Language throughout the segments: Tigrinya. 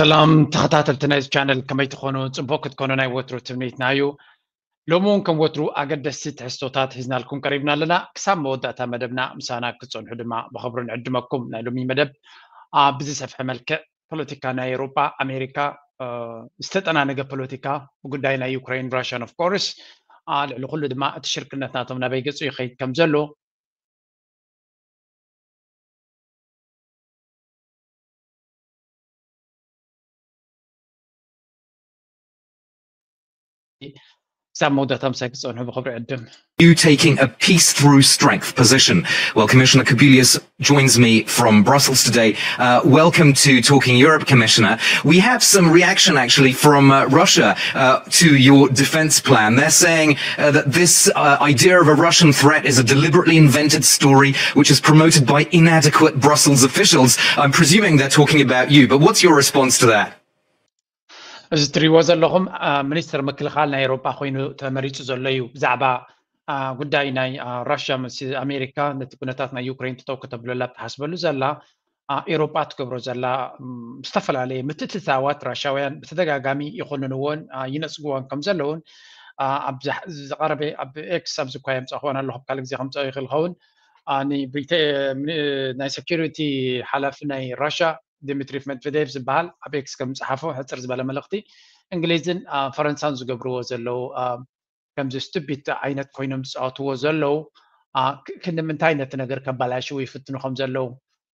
ሰላም ተኸታተልቲ ናይዚ ቻነል፣ ከመይ ትኾኑ? ጽቡቕ ክትኮኑ ናይ ወትሩ ትምኒትና እዩ። ሎሚ እውን ከም ወትሩ ኣገደስቲ ትሕዝቶታት ሒዝናልኩም ቀሪብና ኣለና። ክሳብ መወዳእታ መደብና ምሳና ክትጸንሑ ድማ ብኽብሪ ንዕድመኩም። ናይ ሎሚ መደብ ኣብ ብዝሰፍሐ መልክዕ ፖለቲካ ናይ ኤውሮጳ፣ ኣሜሪካ፣ ዝተጠናነገ ፖለቲካ፣ ጉዳይ ናይ ዩክሬን፣ ራሽያን ኦፍ ኮርስ፣ ልዕሊ ኩሉ ድማ እቲ ሽርክነት ናቶም ናበይ ገጹ ይኸይድ ከም ዘሎ፣ ክሳብ መወዳእታ ምሳይ ክትጸንሑ ብኽብሪ ዕድም። You taking a peace through strength position. Well, Commissioner Kubilius joins me from Brussels today. Uh, welcome to Talking Europe, Commissioner. We have some reaction actually from uh, Russia uh, to your defense plan. They're saying uh, that this uh, idea of a Russian threat is a deliberately invented story which is promoted by inadequate Brussels officials. I'm presuming they're talking about you, but what's your response to that? እዚ ትሪእዎ ዘለኹም ሚኒስትር ምክልኻል ናይ ኤውሮጳ ኮይኑ ተመሪፁ ዘሎ እዩ። ብዛዕባ ጉዳይ ናይ ራሽያ ምስ ኣሜሪካ ነቲ ኩነታት ናይ ዩክሬን ተጠው ከተብለላ ትሓስበሉ ዘላ፣ ኤውሮጳ ትገብሮ ዘላ ዝተፈላለየ ምትእትታዋት ራሽያውያን ብተደጋጋሚ ይኮንንዎን ይነፅግዎን ከም ዘለውን ዝቀረበ ኣብ ኤክስ ኣብዚ እኳ የምፃእክዎን ኣለኹ፣ ካልእ ግዜ ከምፅኦ ይኽእል ይኸውን። ናይ ሴኪሪቲ ሓላፊ ናይ ራሽያ ዲሚትሪ መድቨዴቭ ዝበሃል ኣብ ኤክስ ከም ዝፀሓፎ ሕፅር ዝበለ መልእኽቲ፣ እንግሊዝን ፈረንሳን ዝገብርዎ ዘለዉ ከምዚ ስቱፒድ ዓይነት ኮይኖም ዝፃወትዎ ዘለዉ ክንዲ ምንታይ ነቲ ነገር ከባላሽው ይፍትኑ ከም ዘለዉ፣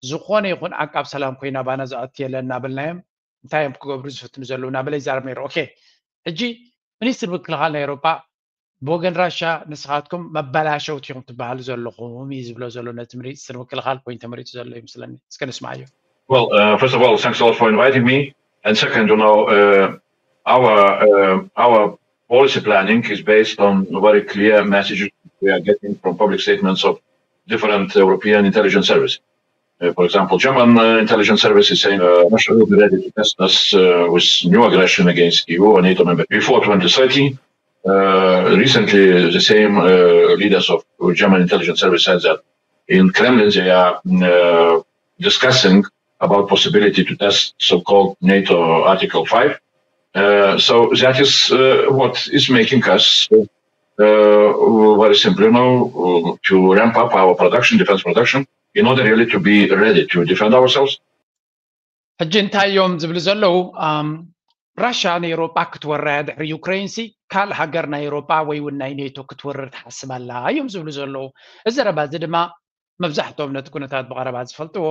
ዝኾነ ይኹን ዓቃብ ሰላም ኮይና ባና ዝኣቱ የለን እናበልናዮም እንታይ እዮም ክገብሩ ዝፍትኑ ዘለዉ እናበለ ይዛረብ ነይሩ። ኦኬ፣ ሕጂ ሚኒስትር ምክልኻል ናይ ኤውሮጳ ብወገን ራሻ ንስኻትኩም መበላሸውቲ ኢኹም ትበሃሉ ዘለኹም እዩ ዝብሎ ዘሎ ነቲ ሚኒስትር ምክልኻል ኮይኑ ተመሪፁ ዘሎ ይመስለኒ። እስከ ንስማዓዮ። Well, uh, first of all, thanks a lot for inviting me. And second, you know, uh, our uh, our policy planning is based on very clear messages we are getting from public statements of different European intelligence services. Uh, for example, German uh, intelligence service is saying uh, Russia will be ready to test us uh, with new aggression against E U or NATO member before twenty thirty. Uh, recently, the same uh, leaders of German intelligence service said that in Kremlin they are uh, discussing about possibility to test so-called NATO Article five. Uh, so that is uh, what is making us uh, very simply now uh, to ramp up our production, defense production, in order really to be ready to defend ourselves. ሕጂ እንታይ እዮም ዝብሉ ዘለዉ? ራሽያ ንኤውሮጳ ክትወራ እያ ድሕሪ ዩክሬን ሲ ካልእ ሃገር ናይ ኤውሮጳ ወይ እውን ናይ ኔቶ ክትወርር ትሓስብ ኣላ እዮም ዝብሉ ዘለዉ። እዚ ዘረባ እዚ ድማ መብዛሕትኦም ነቲ ኩነታት ብቐረባ ዝፈልጥዎ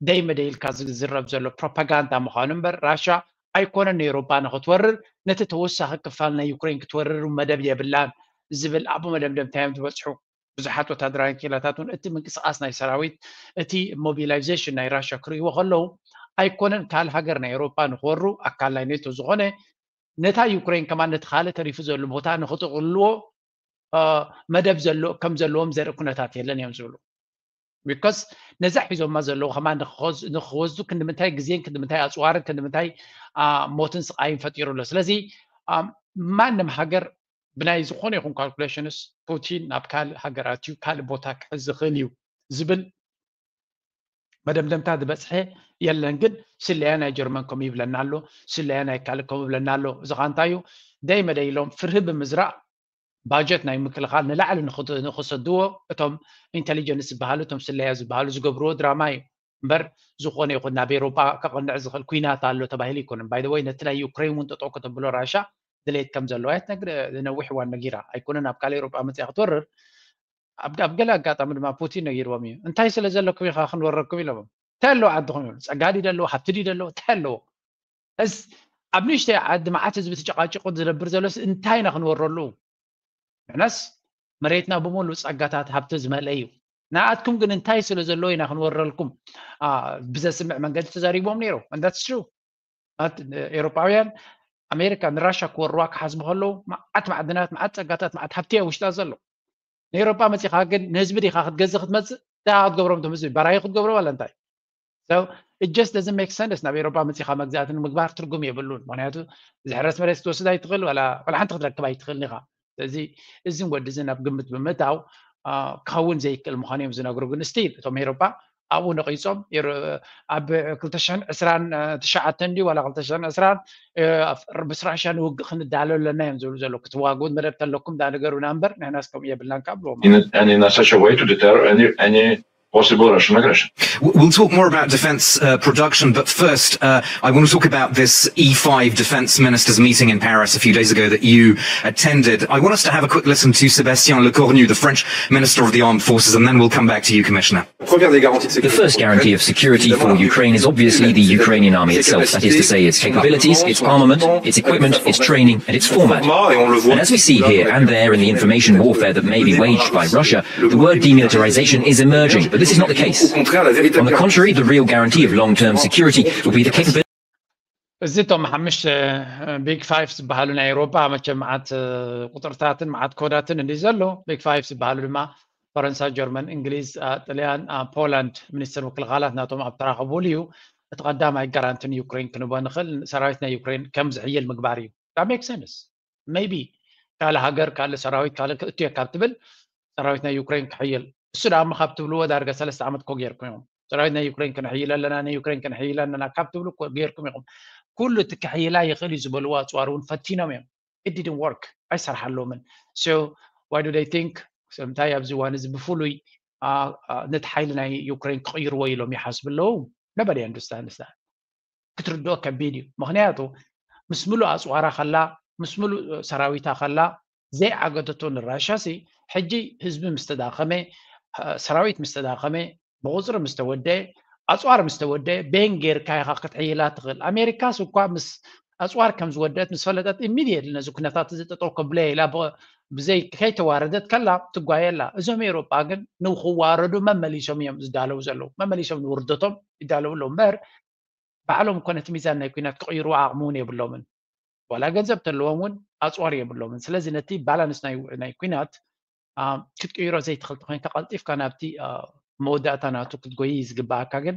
ደይ መደይ ኢልካ ዝዝረብ ዘሎ ፕሮፓጋንዳ ምዃኑ እምበር ራሽያ ኣይኮነን ንኤውሮጳ ንኽትወርር ነቲ ተወሳኺ ክፋል ናይ ዩክሬን ክትወርር መደብ የብላን ዝብል ኣብ መደምደምታ እዮም ዝበጽሑ። ብዙሓት ወታደራውያን ክኢላታት እውን እቲ ምንቅስቓስ ናይ ሰራዊት እቲ ሞቢላይዜሽን ናይ ራሽያ ክርእይዎ ከለዉ ኣይኮነን ካልእ ሃገር ናይ ኤውሮጳ ንክወሩ ኣካል ናይ ኔቶ ዝኾነ ነታ ዩክሬን ከማን ነቲ ካልእ ተሪፉ ዘሎ ቦታ ንክጥቕልልዎ መደብ ዘሎ ከም ዘለዎም ዘርኢ ኩነታት የለን እዮም ዝብሉ። ቢኮዝ ነዛ ሒዞማ ዘለዉ ከማን ንክወስዱ ክንዲ ምንታይ ግዜን ክንዲ ምንታይ ኣፅዋርን ክንዲ ምንታይ ሞትን ስቃይን ፈጢሩ ኣሎ። ስለዚ ማንም ሃገር ብናይ ዝኾነ ይኹን ካልኩሌሽንስ ፑቲን ናብ ካልእ ሃገር ኣትዩ ካልእ ቦታ ክሕዝ ዝኽእል እዩ ዝብል መደምደምታ ዝበፅሐ የለን። ግን ስለያ ናይ ጀርመን ከምኡ ይብለና ኣሎ፣ ስለያ ናይ ካልእ ከምኡ ይብለና ኣሎ። እዚ ኸዓ እንታይ እዩ? ደይ መደይ ኢሎም ፍርሂ ብምዝራእ ባጀት ናይ ምክልኻል ንላዕሊ ንኽሰድዎ እቶም ኢንቴሊጀንስ ዝበሃሉ እቶም ስለያ ዝበሃሉ ዝገብርዎ ድራማ እዩ። እምበር ዝኾነ ይኹን ናብ ኤውሮጳ ከቕንዕ ዝኽእል ኲናት ኣሎ ተባሂሉ ኣይኮነን። ባይ ዘ ወይ ነቲ ናይ ዩክሬን እውን ጠጠው ከተብሎ ራሻ ድሌት ከም ዘለዋ እያ ትነግር ነዊሕ እዋን ነጊራ። ኣይኮነን ኣብ ካልእ ኤውሮጳ መፂኣ ክትወርር ኣብ ገለ ኣጋጣሚ ድማ ፑቲን ነጊርዎም እዩ። እንታይ ስለ ዘለኩም ኢኻ ክንወረኩም ኢሎዎም። እንታይ ኣለዎ ዓድኹም ይብሉ። ጸጋ ድዩ ደለዎ፣ ሃብቲ ድዩ ደለዎ፣ እንታይ ኣለዎ? እስ ኣብ ንእሽተይ ዓዲ መዓት ህዝቢ ተጨቃጭቁ ዝነብር ዘሎስ እንታይ ኢና ክንወረሉ? ንሕናስ መሬትና ብምሉእ ጸጋታት ሃብቲ ዝመልአ እዩ። ንኣትኩም ግን እንታይ ስለ ዘለዎ ኢና ክንወረልኩም? ብዘስምዕ መንገዲ ተዛሪቦም ነይሩ። And that's true። ኤውሮጳውያን ኣሜሪካ ንራሻ ክወርዋ ክሓስቡ ከለዉ መዓት ማዕድናት፣ መዓት ጸጋታት፣ መዓት ሃብቲ ኣብ ውሽጣ ዘሎ። ንኤውሮጳ መጺኻ ግን ንህዝቢ ዲኻ ክትገዝእ ክትመጽእ? እንታይ ክትገብሮም እቶም ህዝቢ? በራዩ ክትገብሮ ዋላ እንታይ? So it just doesn't make sense። ናብ ኤውሮጳ መጺኻ መግዛእቲ ንምግባር ትርጉም የብሉን። ምኽንያቱ ዝሕረስ መሬት ክትወስድ ኣይትኽእል፣ ዋላ ዋላ ሓንቲ ክትረክብ ኣይትኽእልን ኢኻ። ስለዚ እዝን ወዲ እዝን ኣብ ግምት ብምእታው ክኸውን ዘይክእል ምዃኑ እዮም ዝነግሩ። ግን ስቲል እቶም ኤውሮጳ ኣብኡ ነቒጾም ኣብ ክልተ ሽሕን ዕስራን ትሽዓተን ድዩ ዋላ ክልተ ሽሕን ዕስራን ምስ ራሽያ ንውግእ ክንዳሎ ኣለና እዮም ዝብሉ ዘለዉ። ክትዋግኡ መደብ ተለኩም ዳነገሩና እምበር ንሕናስ ከምኡ የብልናን ካብ ብልዎም and in such a way to deter any any possible Russian aggression. We'll talk more about defense uh, production, but first, uh, I want to talk about this E five defense ministers meeting in Paris a few days ago that you attended. I want us to have a quick listen to Sébastien Lecornu, the French Minister of the Armed Forces, and then we'll come back to you, Commissioner. The first guarantee of security for Ukraine is obviously the Ukrainian army itself, that is to say, its capabilities, its armament, its equipment, its training, and its format. And as we see here and there in the information warfare that may be waged by Russia, the word demilitarization is emerging, but this is not the case. On the contrary, the real guarantee of long-term security will be the capability. እዚ እቶም ሓሙሽተ ቢግ ፋይቭ ዝበሃሉ ናይ ኤውሮጳ መቸም መዓት ቁፅርታትን መዓት ኮዳትን እንዲ ዘሎ ቢግ ፋይቭ ዝበሃሉ ድማ ፈረንሳ፣ ጀርመን፣ እንግሊዝ፣ ጥልያን፣ ፖላንድ ሚኒስትር ምክልኻላት ናቶም ኣብ ተራኸቡሉ እዩ። እቲ ቀዳማይ ጋራንቲ ንዩክሬን ክንቦ ንኽእል ሰራዊት ናይ ዩክሬን ከም ዝሕይል ምግባር እዩ። ሜክ ሰንስ ሜቢ ካልእ ሃገር ካልእ ሰራዊት ካልእ ክእቱ እየ ካብ ትብል ሰራዊት ናይ ዩክሬን ክሕይል እሱ ደኣ ካብ ትብልዎ ዳርጋ ሰለስተ ዓመት እኮ ጌርኩም ኢኹም። ሰራዊት ናይ ዩክሬን ክንሕይል ኣለና ናይ ዩክሬን ክንሕይል ኣለና ካብ ትብሉ እኮ ጌርኩም ኢኹም። ኩሉ እቲ ክሕይላ ይኽእል እዩ ዝበልዎ ኣፅዋር እውን ፈቲኖም እዮም። It didn't work ኣይሰርሓሎምን። So why do they think ስለምንታይ ኣብዚ እዋን እዚ ብፍሉይ ነቲ ሓይሊ ናይ ዩክሬን ክቕይርዎ ኢሎም ይሓስቡ ኣለዉ። Nobody understands that ክትርድኦ ከቢድ እዩ። ምክንያቱ ምስ ምሉእ ኣፅዋራ ከላ ምስ ምሉእ ሰራዊታ ከላ ዘይዓገተቶ ንራሻ ሲ ሕጂ ህዝቢ ምስ ተዳኸመ ሰራዊት ምስ ተዳኸመ ብቁፅሪ ምስ ተወደአ ኣፅዋር ምስ ተወደአ በየን ጌርካ ኢኻ ክትሕይላ ትኽእል። ኣሜሪካስ እኳ ምስ ኣፅዋር ከም ዝወደአት ምስ ፈለጠት ኢሚድየትሊ ነዚ ኩነታት እዚ ጠጠው ከብለየ ኢላ ብዘይ ከይተዋረደት ከላ ትጓየ ኣላ። እዞም ኤውሮጳ ግን ንክዋረዱ መመሊሶም እዮም ዝዳለዉ ዘለዉ። መመሊሶም ንውርደቶም ይዳለዉ ኣለዉ እምበር ባዕሎም እኮ ነቲ ሚዛን ናይ ኩናት ክቕይርዎ ዓቕሚ እውን የብሎምን። ዋላ ገንዘብ ተለዎም እውን ኣፅዋር የብሎምን። ስለዚ ነቲ ባላንስ ናይ ኩናት ክትቅይሮ ዘይትኽእል ተኮይንካ ቀልጢፍካ ናብቲ መወዳእታ ናቱ ክትጎይ ዝግባኣካ ግን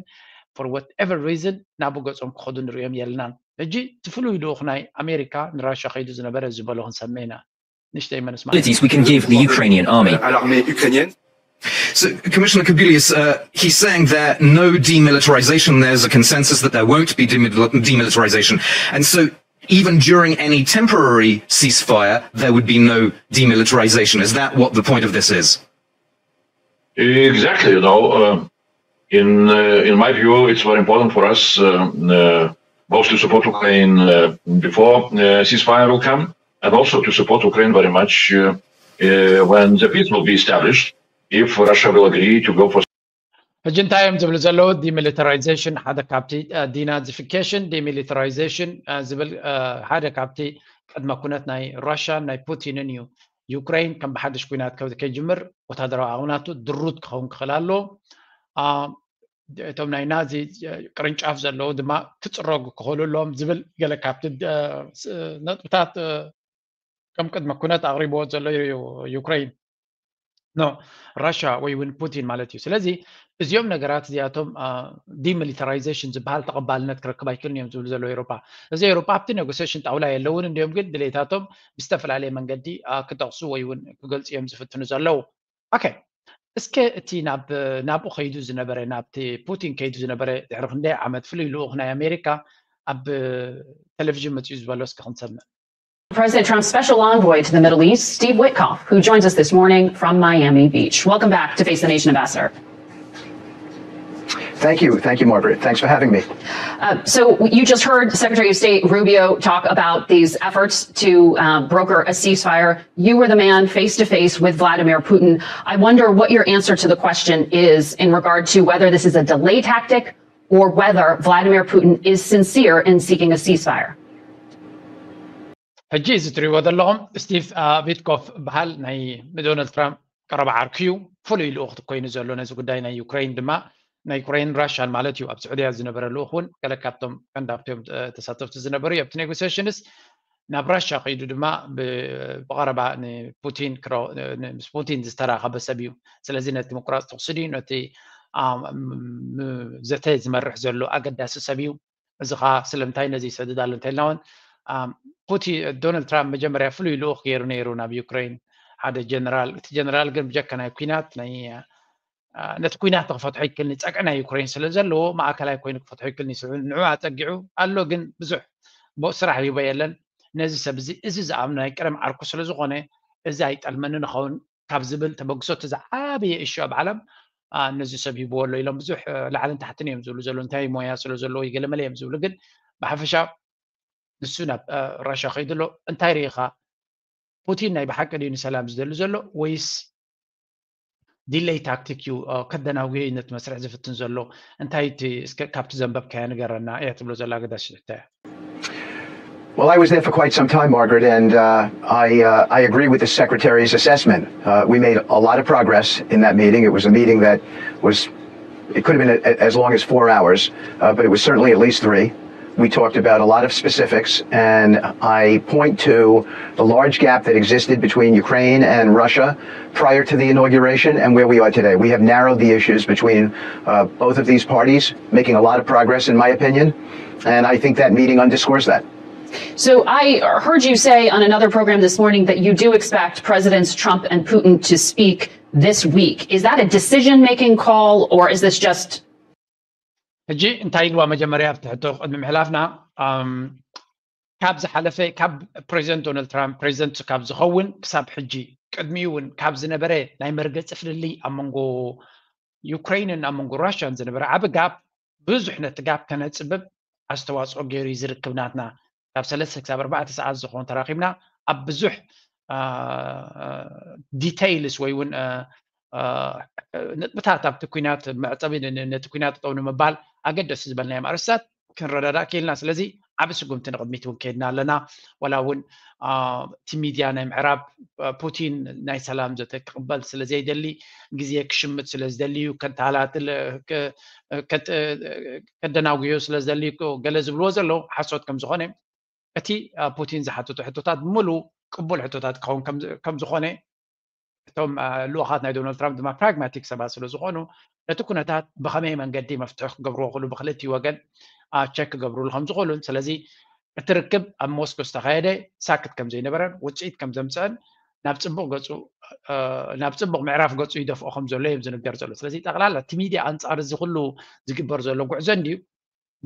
for whatever reason ናብኡ ገፆም ክኸዱ ንሪኦም የልናን። ሕጂ እቲ ፍሉይ ልኡኽ ናይ ኣሜሪካ ንራሻ ከይዱ ዝነበረ ዝበሎ ክንሰምዕ ኢና። ንእሽተይ መን እስማዕ። We can give the Ukrainian army. So, Commissioner Kubilius, uh, he's saying that no demilitarization, there's a consensus that there won't be demilitarization. And so, even during any temporary ceasefire, there would be no demilitarization. Is that what the point of this is? Exactly. You know, uh, in uh, in my view, it's very important for us uh, uh, both to support Ukraine uh, before uh, ceasefire will come, and also to support Ukraine very much uh, uh, when the peace will be established. If Russia will agree to go for ሕጂ እንታይ እዮም ዝብሉ ዘለዉ? ዲሚሊታራይዜሽን ሓደ ካብቲ ዲናዚፊኬሽን ዲሚሊታራይዜሽን ዝብል ሓደ ካብቲ ቅድመ ኩነት ናይ ራሽያን ናይ ፑቲንን እዩ። ዩክሬን ከም ብሓድሽ ኩናት ከይጅምር ወታደራዊ ዓቕምናቱ ድሩት ክኸውን ክኽእል ኣለዎ። እቶም ናይ ናዚ ቅርንጫፍ ዘለዉ ድማ ክፅረጉ ክኽእሉ ኣለዎም ዝብል ገለ ካብቲ ነጥብታት ከም ቅድመ ኩነት ኣቕሪብዎ ዘሎ እዩ ዩክሬን። ኖ ራሽያ ወይ እውን ፑቲን ማለት እዩ። ስለዚ እዚኦም ነገራት እዚኣቶም ዲሚሊታራይዜሽን ዝበሃል ተቐባልነት ክረክብ ኣይክእልን እዮም ዝብሉ ዘለዉ ኤውሮፓ። እዚ ኤውሮፓ ኣብቲ ኔጎሲሽን ጣውላ የለውን እንዲኦም ግን ድሌታቶም ብዝተፈላለየ መንገዲ ክጠቕሱ ወይ እውን ክገልፁ እዮም ዝፍትኑ ዘለዉ። ኦኬ እስከ እቲ ናብ ናብኡ ከይዱ ዝነበረ ናብቲ ፑቲን ከይዱ ዝነበረ ድሕሪ ክንደይ ዓመት ፍሉይ ልኡኽ ናይ ኣሜሪካ ኣብ ቴሌቪዥን መፅኡ ዝበሎ እስከ ክንሰምዕ። President Trump's special envoy to the Middle East, Steve Witkoff, who joins us this morning from Miami Beach. Welcome back to Face the Nation, Ambassador. Thank you. Thank you, Margaret. Thanks for having me. Uh, so you just heard Secretary of State Rubio talk about these efforts to uh, broker a ceasefire. You were the man face to face with Vladimir Putin. I wonder what your answer to the question is in regard to whether this is a delay tactic or whether Vladimir Putin is sincere in seeking a ceasefire. ሕጂ እዚ ትሪእዎ ዘለኹም ስቲቭ ዊትኮፍ በሃል ናይ ዶናልድ ትራምፕ ቀረባ ዓርኩ እዩ። ፍሉይ ልኡኽ ኮይኑ ዘሎ ነዚ ጉዳይ ናይ ዩክሬን ድማ ናይ ዩክሬን ራሽያን ማለት እዩ። ኣብ ስዑድያ ዝነበረ ልኡኽ እውን ገለ ካብቶም ቀንዳብቲ እዮም ተሳተፍቲ ዝነበሩ እዩ ኣብቲ ኔጎሲሽንስ ናብ ራሽያ ከይዱ ድማ ብቐረባ ንፑቲን ምስ ፑቲን ዝተራኸበ ሰብ እዩ። ስለዚ ነቲ ምቁራፅ ተኽሲ ድዩ ነቲ ዘተ ዝመርሕ ዘሎ ኣገዳሲ ሰብ እዩ። እዚ ከዓ ስለምንታይ ነዚ ይሰድድ ኣሎ እንተኢልና እውን ፑቲ ዶናልድ ትራምፕ መጀመርያ ፍሉይ ልኡኽ ገይሩ ነይሩ ናብ ዩክሬን ሓደ ጀነራል። እቲ ጀነራል ግን ብጀካ ናይ ኩናት ናይ ነቲ ኩናት ክፈትሖ ይክልኒ፣ ጸግዒ ናይ ዩክሬን ስለ ዘለዎ ማእከላይ ኮይኑ ክፈትሖ ይክልኒ። ንዑ ኣጸጊዑ ኣሎ፣ ግን ብዙሕ ስራሕ ሂቦ የለን። ነዚ ሰብ እዚ፣ እዚ ዝኣምኖ ናይ ቀደም ዓርኩ ስለ ዝኾነ፣ እዚ ኣይጠልመኒ ንኸውን ካብ ዝብል ተበግሶ፣ እቲ ዝዓበየ እሹ ኣብ ዓለም ነዚ ሰብ ሂብዎ ኣሎ ኢሎም ብዙሕ ላዕልን ታሕትን እዮም ዝብሉ ዘለዉ። እንታይ ሞያ ስለ ዘለዎ ገለመለ እዮም ዝብሉ። ግን ብሓፈሻ ንሱ ናብ ራሻ ከይዱ ኣሎ። እንታይ ርኢኻ? ፑቲን ናይ ብሓቂ ድዩ ንሰላም ዝደሊ ዘሎ፣ ወይስ ዲለይ ታክቲክ እዩ ከደናጉዮ ነቲ መስርሕ ዝፍትን ዘሎ? እንታይ እቲ እስከ ካብቲ ዘንበብካዮ ንገረና እያ ትብሎ ዘላ ኣገዳሲ ሕቶ እያ። Well, I was there for quite some time, Margaret, and uh, I, uh, I agree with the Secretary's assessment. Uh, we made a lot of progress in that meeting. It was a meeting that was, it could have been a, as long as four hours, uh, but it was certainly at least three. We talked about a lot of specifics, and I point to the large gap that existed between Ukraine and Russia prior to the inauguration and where we are today. We have narrowed the issues between uh, both of these parties, making a lot of progress, in my opinion, and I think that meeting underscores that. So I heard you say on another program this morning that you do expect Presidents Trump and Putin to speak this week. Is that a decision making call, or is this just ሕጂ እንታይ ኢልዋ? መጀመርያ ኣብቲ ሕቶ ቅድሚ ምሕላፍና፣ ካብ ዝሓለፈ፣ ካብ ፕሬዚደንት ዶናልድ ትራምፕ ፕሬዚደንት ካብ ዝኸውን ክሳብ ሕጂ፣ ቅድሚኡ እውን ካብ ዝነበረ ናይ መርገፂ ፍልልይ ኣብ መንጎ ዩክሬንን ኣብ መንጎ ራሽያን ዝነበረ ዓቢ ጋፕ፣ ብዙሕ ነቲ ጋፕ ከነፅብብ ኣስተዋፅኦ ገይሩ እዩ ዝርክብ። ናትና ካብ ሰለስተ ክሳብ ኣርባዕተ ሰዓት ዝኾን ተራኺብና ኣብ ብዙሕ ዲቴይልስ ወይ እውን ነጥብታት ኣብቲ ኩናት መዕፀቢ፣ ነቲ ኩናት ጠው ንምባል ኣገደሲ ዝበልናዮም ኣርእስታት ክንረዳዳእ ክኢልና። ስለዚ ዓቢ ስጉምቲ ንቕድሚት እውን ከይድና ኣለና። ዋላ እውን እቲ ሚድያ ናይ ምዕራብ ፑቲን ናይ ሰላም ዘተ ክቕበል ስለ ዘይደሊ፣ ግዜ ክሽምት ስለ ዝደሊ እዩ፣ ከንታላትል ከደናጉዮ ስለ ዝደሊ ገለ ዝብልዎ ዘለዉ ሓሶት ከም ዝኾነ፣ እቲ ፑቲን ዝሓተቶ ሕቶታት ብምሉ ቅቡል ሕቶታት ክኸውን ከም ዝኾነ፣ እቶም ልኡኻት ናይ ዶናልድ ትራምፕ ድማ ፕራግማቲክ ሰባት ስለ ዝኾኑ፣ ነቲ ኩነታት ብኸመይ መንገዲ መፍትሒ ክገብርዎ ክሉ ብክልቲኡ ወገን ቸክ ክገብርሉ ከም ዝኽእሉን፣ ስለዚ እቲ ርክብ ኣብ ሞስኮ ዝተኻየደ ሳክት ከም ዘይነበረን ውፅኢት ከም ዘምፀአን ናብ ፅቡቕ ገፁ ናብ ፅቡቕ ምዕራፍ ገፁ ይደፍኦ ከም ዘሎ እዮም ዝንገር ዘሎ። ስለዚ ጠቕላላ እቲ ሚድያ ኣንፃር እዚ ኩሉ ዝግበር ዘሎ ጉዕዞ እንድዩ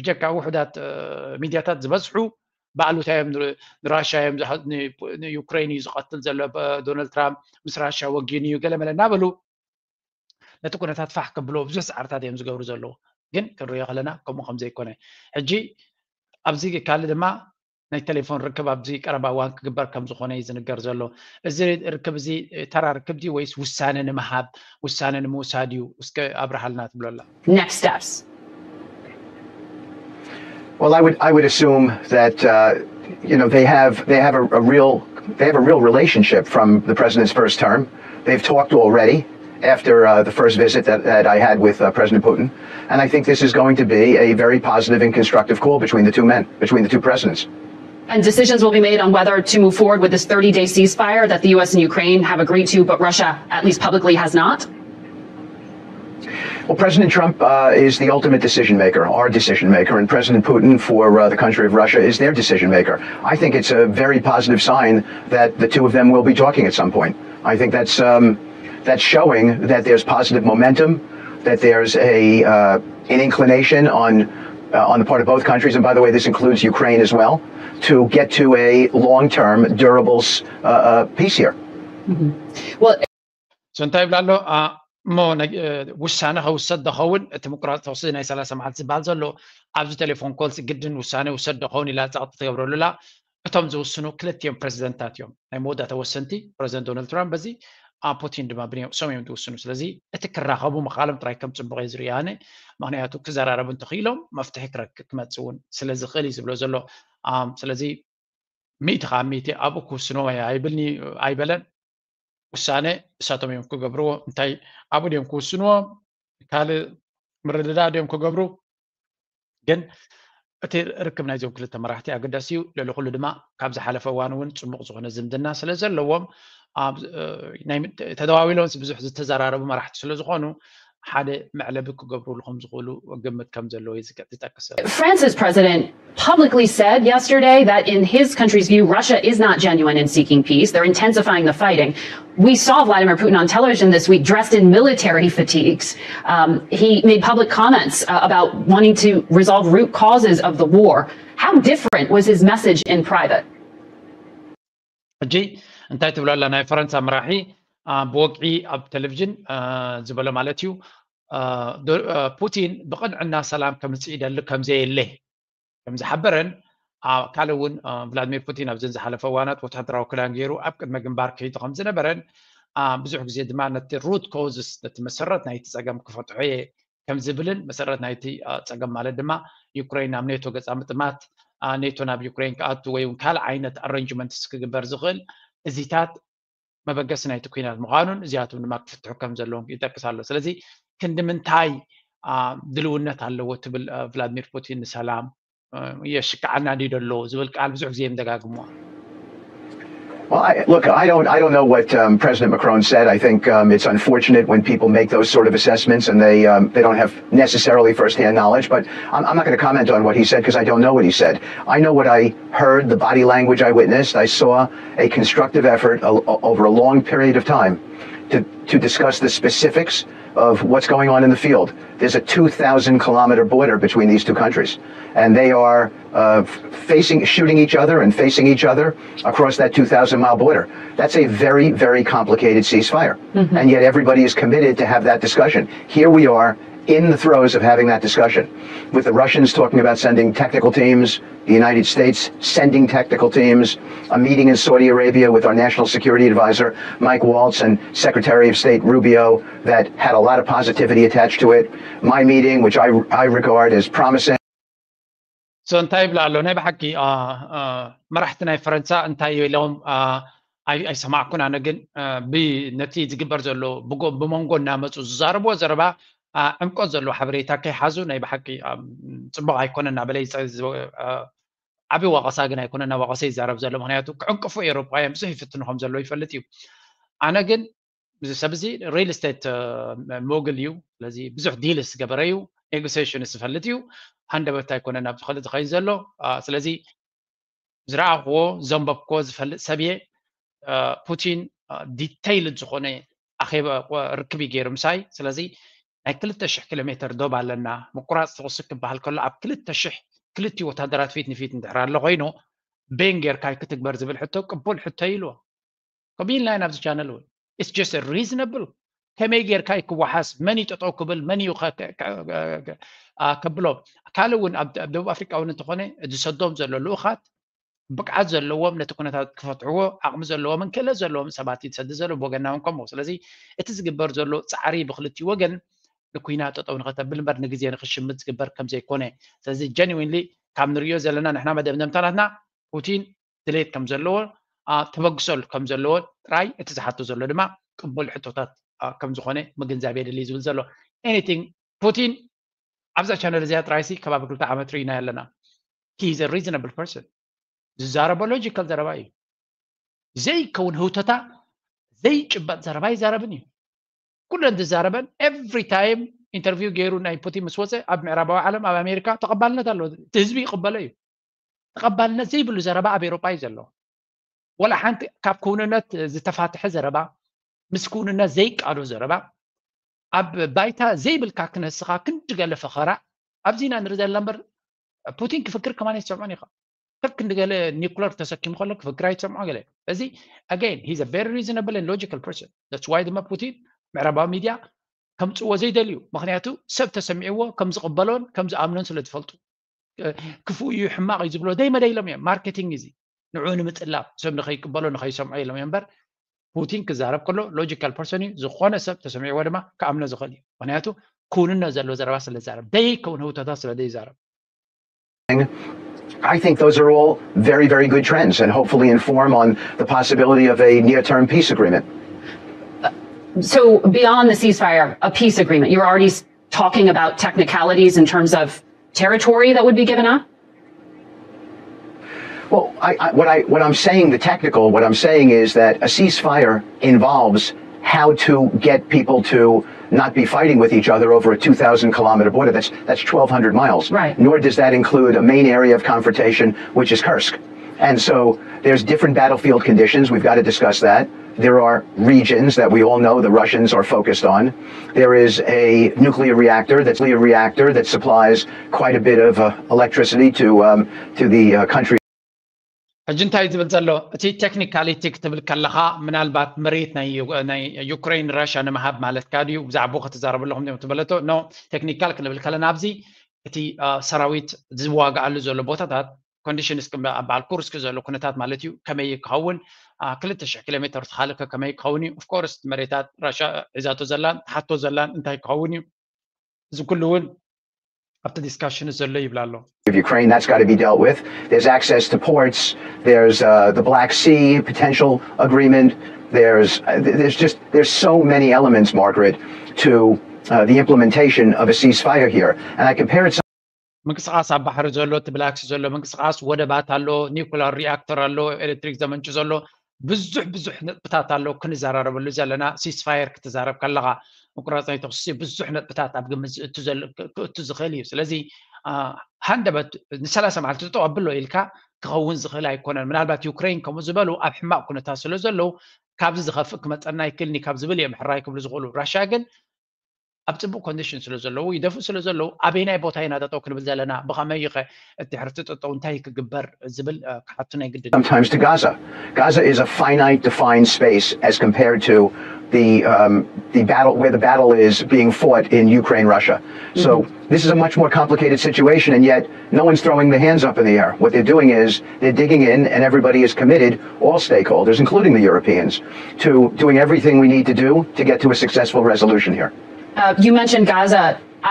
ብጀካ ውሑዳት ሚድያታት ዝበዝሑ ብኣሉታ እዮም። ንራሽያ እዮም፣ ንዩክሬን እዩ ዝቐትል ዘሎ ዶናልድ ትራምፕ፣ ምስ ራሽያ ወጊኑ እዩ ገለመለ እናበሉ ነቲ ኩነታት ፋሕ ከብልዎ ብዙሕ ፃዕርታት እዮም ዝገብሩ ዘለዉ። ግን ክንሪኦ ከለና ከምኡ ከም ዘይኮነ፣ ሕጂ ኣብዚ ካልእ ድማ ናይ ቴሌፎን ርክብ ኣብዚ ቀረባ እዋን ክግበር ከም ዝኾነ እዩ ዝንገር ዘሎ። እዚ ርክብ እዚ ተራ ርክብ ድዩ ወይስ ውሳነ ንምሃብ፣ ውሳነ ንምውሳድ እዩ? እስከ ኣብርሃልና ትብሎ ኣላ። Next steps. Well, I would I would assume that uh, you know they have they have a, a real they have a real relationship from the president's first term. They've talked already after uh, the first visit that, that I had with uh, President Putin, and I think this is going to be a very positive and constructive call between the two men, between the two presidents. And decisions will be made on whether to move forward with this thirty day ceasefire that the U S and Ukraine have agreed to, but Russia, at least publicly, has not. Well, President Trump uh, is the ultimate decision maker, our decision maker, and President Putin for uh, the country of Russia is their decision maker. I think it's a very positive sign that the two of them will be talking at some point. I think that's um, that's showing that there's positive momentum, that there's a uh, an inclination on uh, on the part of both countries, and by the way, this includes Ukraine as well, to get to a long-term, durable uh, uh, peace here. Mm-hmm. Well, so እንታይ ይብላ ኣሎ እሞ ውሳነ ከውሰድ ዝኸውን እቲ ምቁራፅ ተኩሲ ናይ ሰላሳ መዓልቲ ዝበሃል ዘሎ ኣብዚ ቴሌፎን ኮልስ ግድን ውሳነ ውሰድ ዝኸውን ኢላ ፃቕጢ ትገብረሉላ። እቶም ዝውስኑ ክልቲኦም ፕሬዚደንታት እዮም። ናይ መወዳእታ ወሰንቲ ፕሬዚደንት ዶናልድ ትራምፕ በዚ ፑቲን ድማ ብንሶም እዮም ዝውስኑ። ስለዚ እቲ ክራኸቡ ምኻሎም ጥራይ ከም ፅቡቕ እየ ዝርኢ ኣነ። ምክንያቱ ክዘራረቡ እንተኽኢሎም መፍትሒ ክረክብ ክመፅእ እውን ስለ ዝኽእል እዩ ዝብሎ ዘሎ። ስለዚ ሚእቲ ካብ ሚእቲ ኣብኡ ክውስንዎ ኣይብልኒ ኣይበለን። ውሳነ እሳቶም እዮም ክገብርዎ። እንታይ ኣብኡ ድዮም ክውስንዎ? ካልእ ምርድዳእ ድዮም ክገብሩ? ግን እቲ ርክብ ናይዞም ክልተ መራሕቲ ኣገዳሲ እዩ። ልዕሊ ኩሉ ድማ ካብ ዝሓለፈ እዋን እውን ፅቡቕ ዝኾነ ዝምድና ስለ ዘለዎም ተደዋዊሎምስ ብዙሕ ዝተዘራረቡ መራሕቲ ስለ ዝኾኑ ሓደ መዕለቢ ክገብሩሉ ከም ዝኽእሉ ግምት ከም ዘለዎ እዩ ዝጠቅስ ዘሎ። France's president publicly said yesterday that, in his country's view, Russia is not genuine in seeking peace. They're intensifying the fighting. We saw Vladimir Putin on television this week dressed in military fatigues. Um, he made public comments uh, about wanting to resolve root causes of the war. How different was his message in private? ሕጂ እንታይ ትብሎ ኣላ ናይ ፈረንሳ መራሒ ብወግዒ ኣብ ቴሌቪዥን ዝበሎ ማለት እዩ። ፑቲን ብቕንዕና ሰላም ከምፅእ ይደሊ ከምዘየለ ከም ዝሓበረን ካልእ እውን ቭላድሚር ፑቲን ኣብዘን ዝሓለፈ እዋናት ወታደራዊ ክዳን ገይሩ ኣብ ቅድመ ግንባር ከይዱ ከም ዝነበረን ብዙሕ ግዜ ድማ ነቲ root causes ነቲ መሰረት ናይቲ ፀገም ክፈትሖ እየ ከም ዝብልን መሰረት ናይቲ ፀገም ማለት ድማ ዩክሬን ናብ ኔቶ ገፃ ምጥማት ኔቶ ናብ ዩክሬን ክኣቱ ወይ እውን ካልእ ዓይነት arrangements ክግበር ዝኽእል እዚታት መበገሲ ናይቲ ኩናት ምዃኑን እዚኣቶም ድማ ክፍትሑ ከም ዘለዎም ይጠቅስ ኣሎ። ስለዚ ክንዲ ምንታይ ድልውነት ኣለዎ ትብል ቭላድሚር ፑቲን ንሰላም የሽክዓና ድዩ ዘሎ ዝብል ቃል ብዙሕ ግዜ እዮም ደጋግምዋ። Well, I, look, I don't, I don't know what um, President Macron said. I think um, it's unfortunate when people make those sort of assessments and they, um, they don't have necessarily firsthand knowledge. But I'm, I'm not going to comment on what he said because I don't know what he said. I know what I heard, the body language I witnessed. I saw a constructive effort o- over a long period of time to, to discuss the specifics of what's going on in the field. There's a two thousand kilometer border between these two countries, and they are uh, facing, shooting each other and facing each other across that two thousand mile border. That's a very, very complicated ceasefire. And yet everybody is committed to have that discussion. Here we are in the throes of having that discussion, with the Russians talking about sending technical teams, the United States sending technical teams, a meeting in Saudi Arabia with our national security advisor, Mike Waltz, and Secretary of State Rubio, that had a lot of positivity attached to it. My meeting, which I, I regard as promising. So እንታይ ይብላ ኣሎ ናይ ብሓቂ መራሕቲ ናይ ፈረንሳ እንታይ ኢሎም ኣይሰማዕኩን ኣነ ግን ነቲ ዝግበር ዘሎ ብመንጎ እናመፁ ዝዛረብዎ ዘረባ ዕምቆት ዘለዎ ሓበሬታ ከይሓዙ ናይ ብሓቂ ፅቡቅ ኣይኮነ እናበለ ዓብዪ ወቀሳ ግን ኣይኮነ እናወቀሰ ይዛረብ ዘሎ ምክንያቱ ክዕንቅፉ ኤውሮጳውያን ብዙሕ ይፍትኑ ከም ዘለዎ ይፈልጥ እዩ ኣነ ግን እዚ ሰብ እዚ real estate mogul እዩ ስለዚ ብዙሕ deals ዝገበረ እዩ negotiation ዝፈልጥ እዩ ሃንደበት ኣይኮነ ናብ ዝኸልእ ዝኸይድ ዘሎ ስለዚ ዝረኣኽዎ ዘንበብክዎ ዝፈልጥ ሰብ እየ ፑቲን detailed ዝኾነ ኣኼባ ርክብ እዩ ገይሩ ምሳይ ስለዚ ናይ ክልተ ሽሕ ኪሎ ሜትር ዶብ ኣለና ምቁራፅ ተኩሲ ክበሃል ከሎ ኣብ ክልተ ሽሕ ክልቲኡ ወታደራት ፊት ንፊት እንድሕር ኣሎ ኮይኑ ban ጌርካ ክትግበር ዝብል ሕቶ ቅቡል ሕቶ እዩ ኢልዎ ከምኡ ኢልና ኢና ኣብዚ channel እውን it's just reasonable ከመይ ጌርካ ክወሓስ መን እዩ ጠጠው ክብል መን እዩ ከብሎ ካልእ እውን ኣብ ደቡብ ኣፍሪቃ እውን እንተኾነ ዝሰዶም ዘሎ ልኡኻት ብቅዓት ዘለዎም ነቲ ኩነታት ክፈትሕዎ ዓቕሚ ዘለዎምን ክእለት ዘለዎም ሰባት እዩ ዝሰድድ ዘሎ ብወገና እውን ከምኡ ስለዚ እቲ ዝግበር ዘሎ ፃዕሪ ብክልቲኡ ወገን ንኩናት ጠጠው ንኸተብል እምበር ንግዜ ንክሽምት ዝግበር ከምዘይኮነ ስለዚ genuinely ካብ ንሪኦ ዘለና ንሕና መደምደምታናትና ፑቲን ድሌት ከም ዘለዎ ተበግሶ ከም ዘለዎ ጥራይ እቲ ዝሓቶ ዘሎ ድማ ቅቡል ሕቶታት ከም ዝኾነ ምግንዛብ የድሊ ዝብል ዘሎ anything ፑቲን ኣብዛ channel እዚኣ ጥራይሲ ከባቢ ክልተ ዓመት ርኢና ኣለና he is a reasonable person ዝዛረቦ logical ዘረባ እዩ ዘይከውን ህውተታ ዘይጭበጥ ዘረባ ይዛረብን እዩ ኩለን ዝዛረበን every time interview ገይሩ ናይ ፑቲን ምስ ወፀ ኣብ ምዕራባዊ ዓለም ኣብ ኣሜሪካ ተቐባልነት ኣለዎ እቲ ህዝቢ ይቕበሎ እዩ ተቐባልነት ዘይብሉ ዘረባ ኣብ ኤውሮጳ እዩ ዘሎ ወላ ሓንቲ ካብ ክውንነት ዝተፋትሐ ዘረባ ምስ ክውንነት ዘይቃዶ ዘረባ ኣብ ባይታ ዘይብልካ ክነስኻ ክንዲ ገለ ፈኸራ ኣብዚና ንርኢ ዘለና እምበር ፑቲን ክፍክር ከማን ኣይትሰምዖን ኢኻ ከክ ክንዲ ገለ ኒኩለር ተሰኪሙ ከሎ ክፍክር ኣይትሰምዖ ገለ እዚ again he's a very reasonable and logical person that's why ድማ ፑቲን ምዕራባዊ ሚድያ ከምፅዎ ዘይደልዩ ምክንያቱ ሰብ ተሰሚዕዎ ከም ዝቕበሎን ከም ዝኣምኖን ስለ ዝፈልጡ ክፉእ እዩ ሕማቕ እዩ ዝብሎ ደይመደይሎም እዮም marketing እዚ ንዑ ንምፅላብ ሰብ ንኸይቅበሎ ንኸይሰምዖ ኢሎም እዮም እምበር ፑቲን ክዛረብ ከሎ logical person እዩ ዝኾነ ሰብ ተሰሚዕዎ ድማ ክኣምኖ ዝኽእል እዩ ምክንያቱ ክውንነት ዘለዎ ዘረባ ስለ ዝዛረብ ደይከውን ህውተታት ስለ ዘይዛረብ I think those are all very, very good trends and hopefully inform on the possibility of a near term peace agreement. So, beyond the ceasefire, a peace agreement, you're already talking about technicalities in terms of territory that would be given up? Well, I, I, what, I, what I'm saying, the technical, what I'm saying is that a ceasefire involves how to get people to not be fighting with each other over a two thousand kilometer border. That's that's twelve hundred miles. Right. Nor does that include a main area of confrontation, which is Kursk. And so there's different battlefield conditions. We've got to discuss that. There are regions that we all know the Russians are focused on. There is a nuclear reactor that's a reactor that supplies quite a bit of uh, electricity to um, to the uh, country. ሕጂ እንታይ ዝብል ዘሎ እቲ ቴክኒካሊቲ ክትብል ከለኻ ምናልባት መሬት ናይ ዩክሬን ራሻ ንምሃብ ማለትካ ድዩ? ብዛዕባኡ ክትዛረበ ኣለኹም ዲም ትበለቶ ኖ። ቴክኒካል ክንብል ከለና ኣብዚ እቲ ሰራዊት ዝዋግኣሉ ዘሎ ቦታታት ኮንዲሽንስ በዓል ኩርስክ ዘሎ ኩነታት ማለት እዩ። ከመይ ክኸውን ክልተ ሽሕ ኪሎ ሜትር ትሓልፈ ከመይ ክኸውን እዩ? ኦፍኮርስ መሬታት ራሻ ሒዛቶ ዘላን ትሓቶ ዘላን እንታይ ክኸውን እዩ? እዚ ኩሉ እውን ኣብቲ ዲስካሽን ዘሎ ይብላ ኣሎ። Ukraine, that's got to be dealt with. There's access to ports. There's uh, the Black Sea potential agreement. There's uh, there's just there's so many elements, Margaret, to uh, the implementation of a ceasefire here. And I compare it. ምንቅስቃስ ኣብ ባሕሪ ዘሎ እቲ ብላክሲ ዘሎ ምንቅስቃስ ወደባት ኣሎ፣ ኒኩላር ሪኣክተር ኣሎ፣ ኤሌክትሪክ ዘመንጩ ዘሎ ብዙሕ ብዙሕ ነጥብታት ኣሎ ክንዘራረበሉ ዘለና። ሲስፋየር ክትዛረብ ከለኻ ምቁራፅ ናይ ተኩሲ ብዙሕ ነጥብታት ኣብ ግምት ክእቱ ዝኽእል እዩ። ስለዚ ሃንደበት ንሰላሳ መዓልቲ ጠጠው ኣብሎ ኢልካ ክኸውን ዝኽእል ኣይኮነን። ምናልባት ዩክሬን ከምኡ ዝበሉ ኣብ ሕማቕ ኩነታት ስለ ዘለዉ ካብዚ ዝኸፍእ ክመፀና ይክእልኒ ካብ ዝብል እዮም ሕራይ ክብሉ ዝኽእሉ። ራሽያ ግን ኣብ ፅቡቅ ኮንዲሽን ስለ ዘለዉ ይደፍኡ ስለ ዘለዉ ኣበይናይ ቦታ ኢና ጠጠው ክንብል ዘለና ብኸመይ ኸ እቲ ሕርቲ ጠጠው እንታይ ክግበር ዝብል ክሓቱ ናይ ግድን። Sometimes to Gaza. Gaza is a finite defined space as compared to the um, the battle where the battle is being fought in Ukraine, Russia. So this is a much more complicated situation, and yet no one's throwing the hands up in the air. What they're doing is they're digging in, and everybody is committed, all stakeholders, including the Europeans, to doing everything we need to do to get to a successful resolution here. Uh, you mentioned Gaza.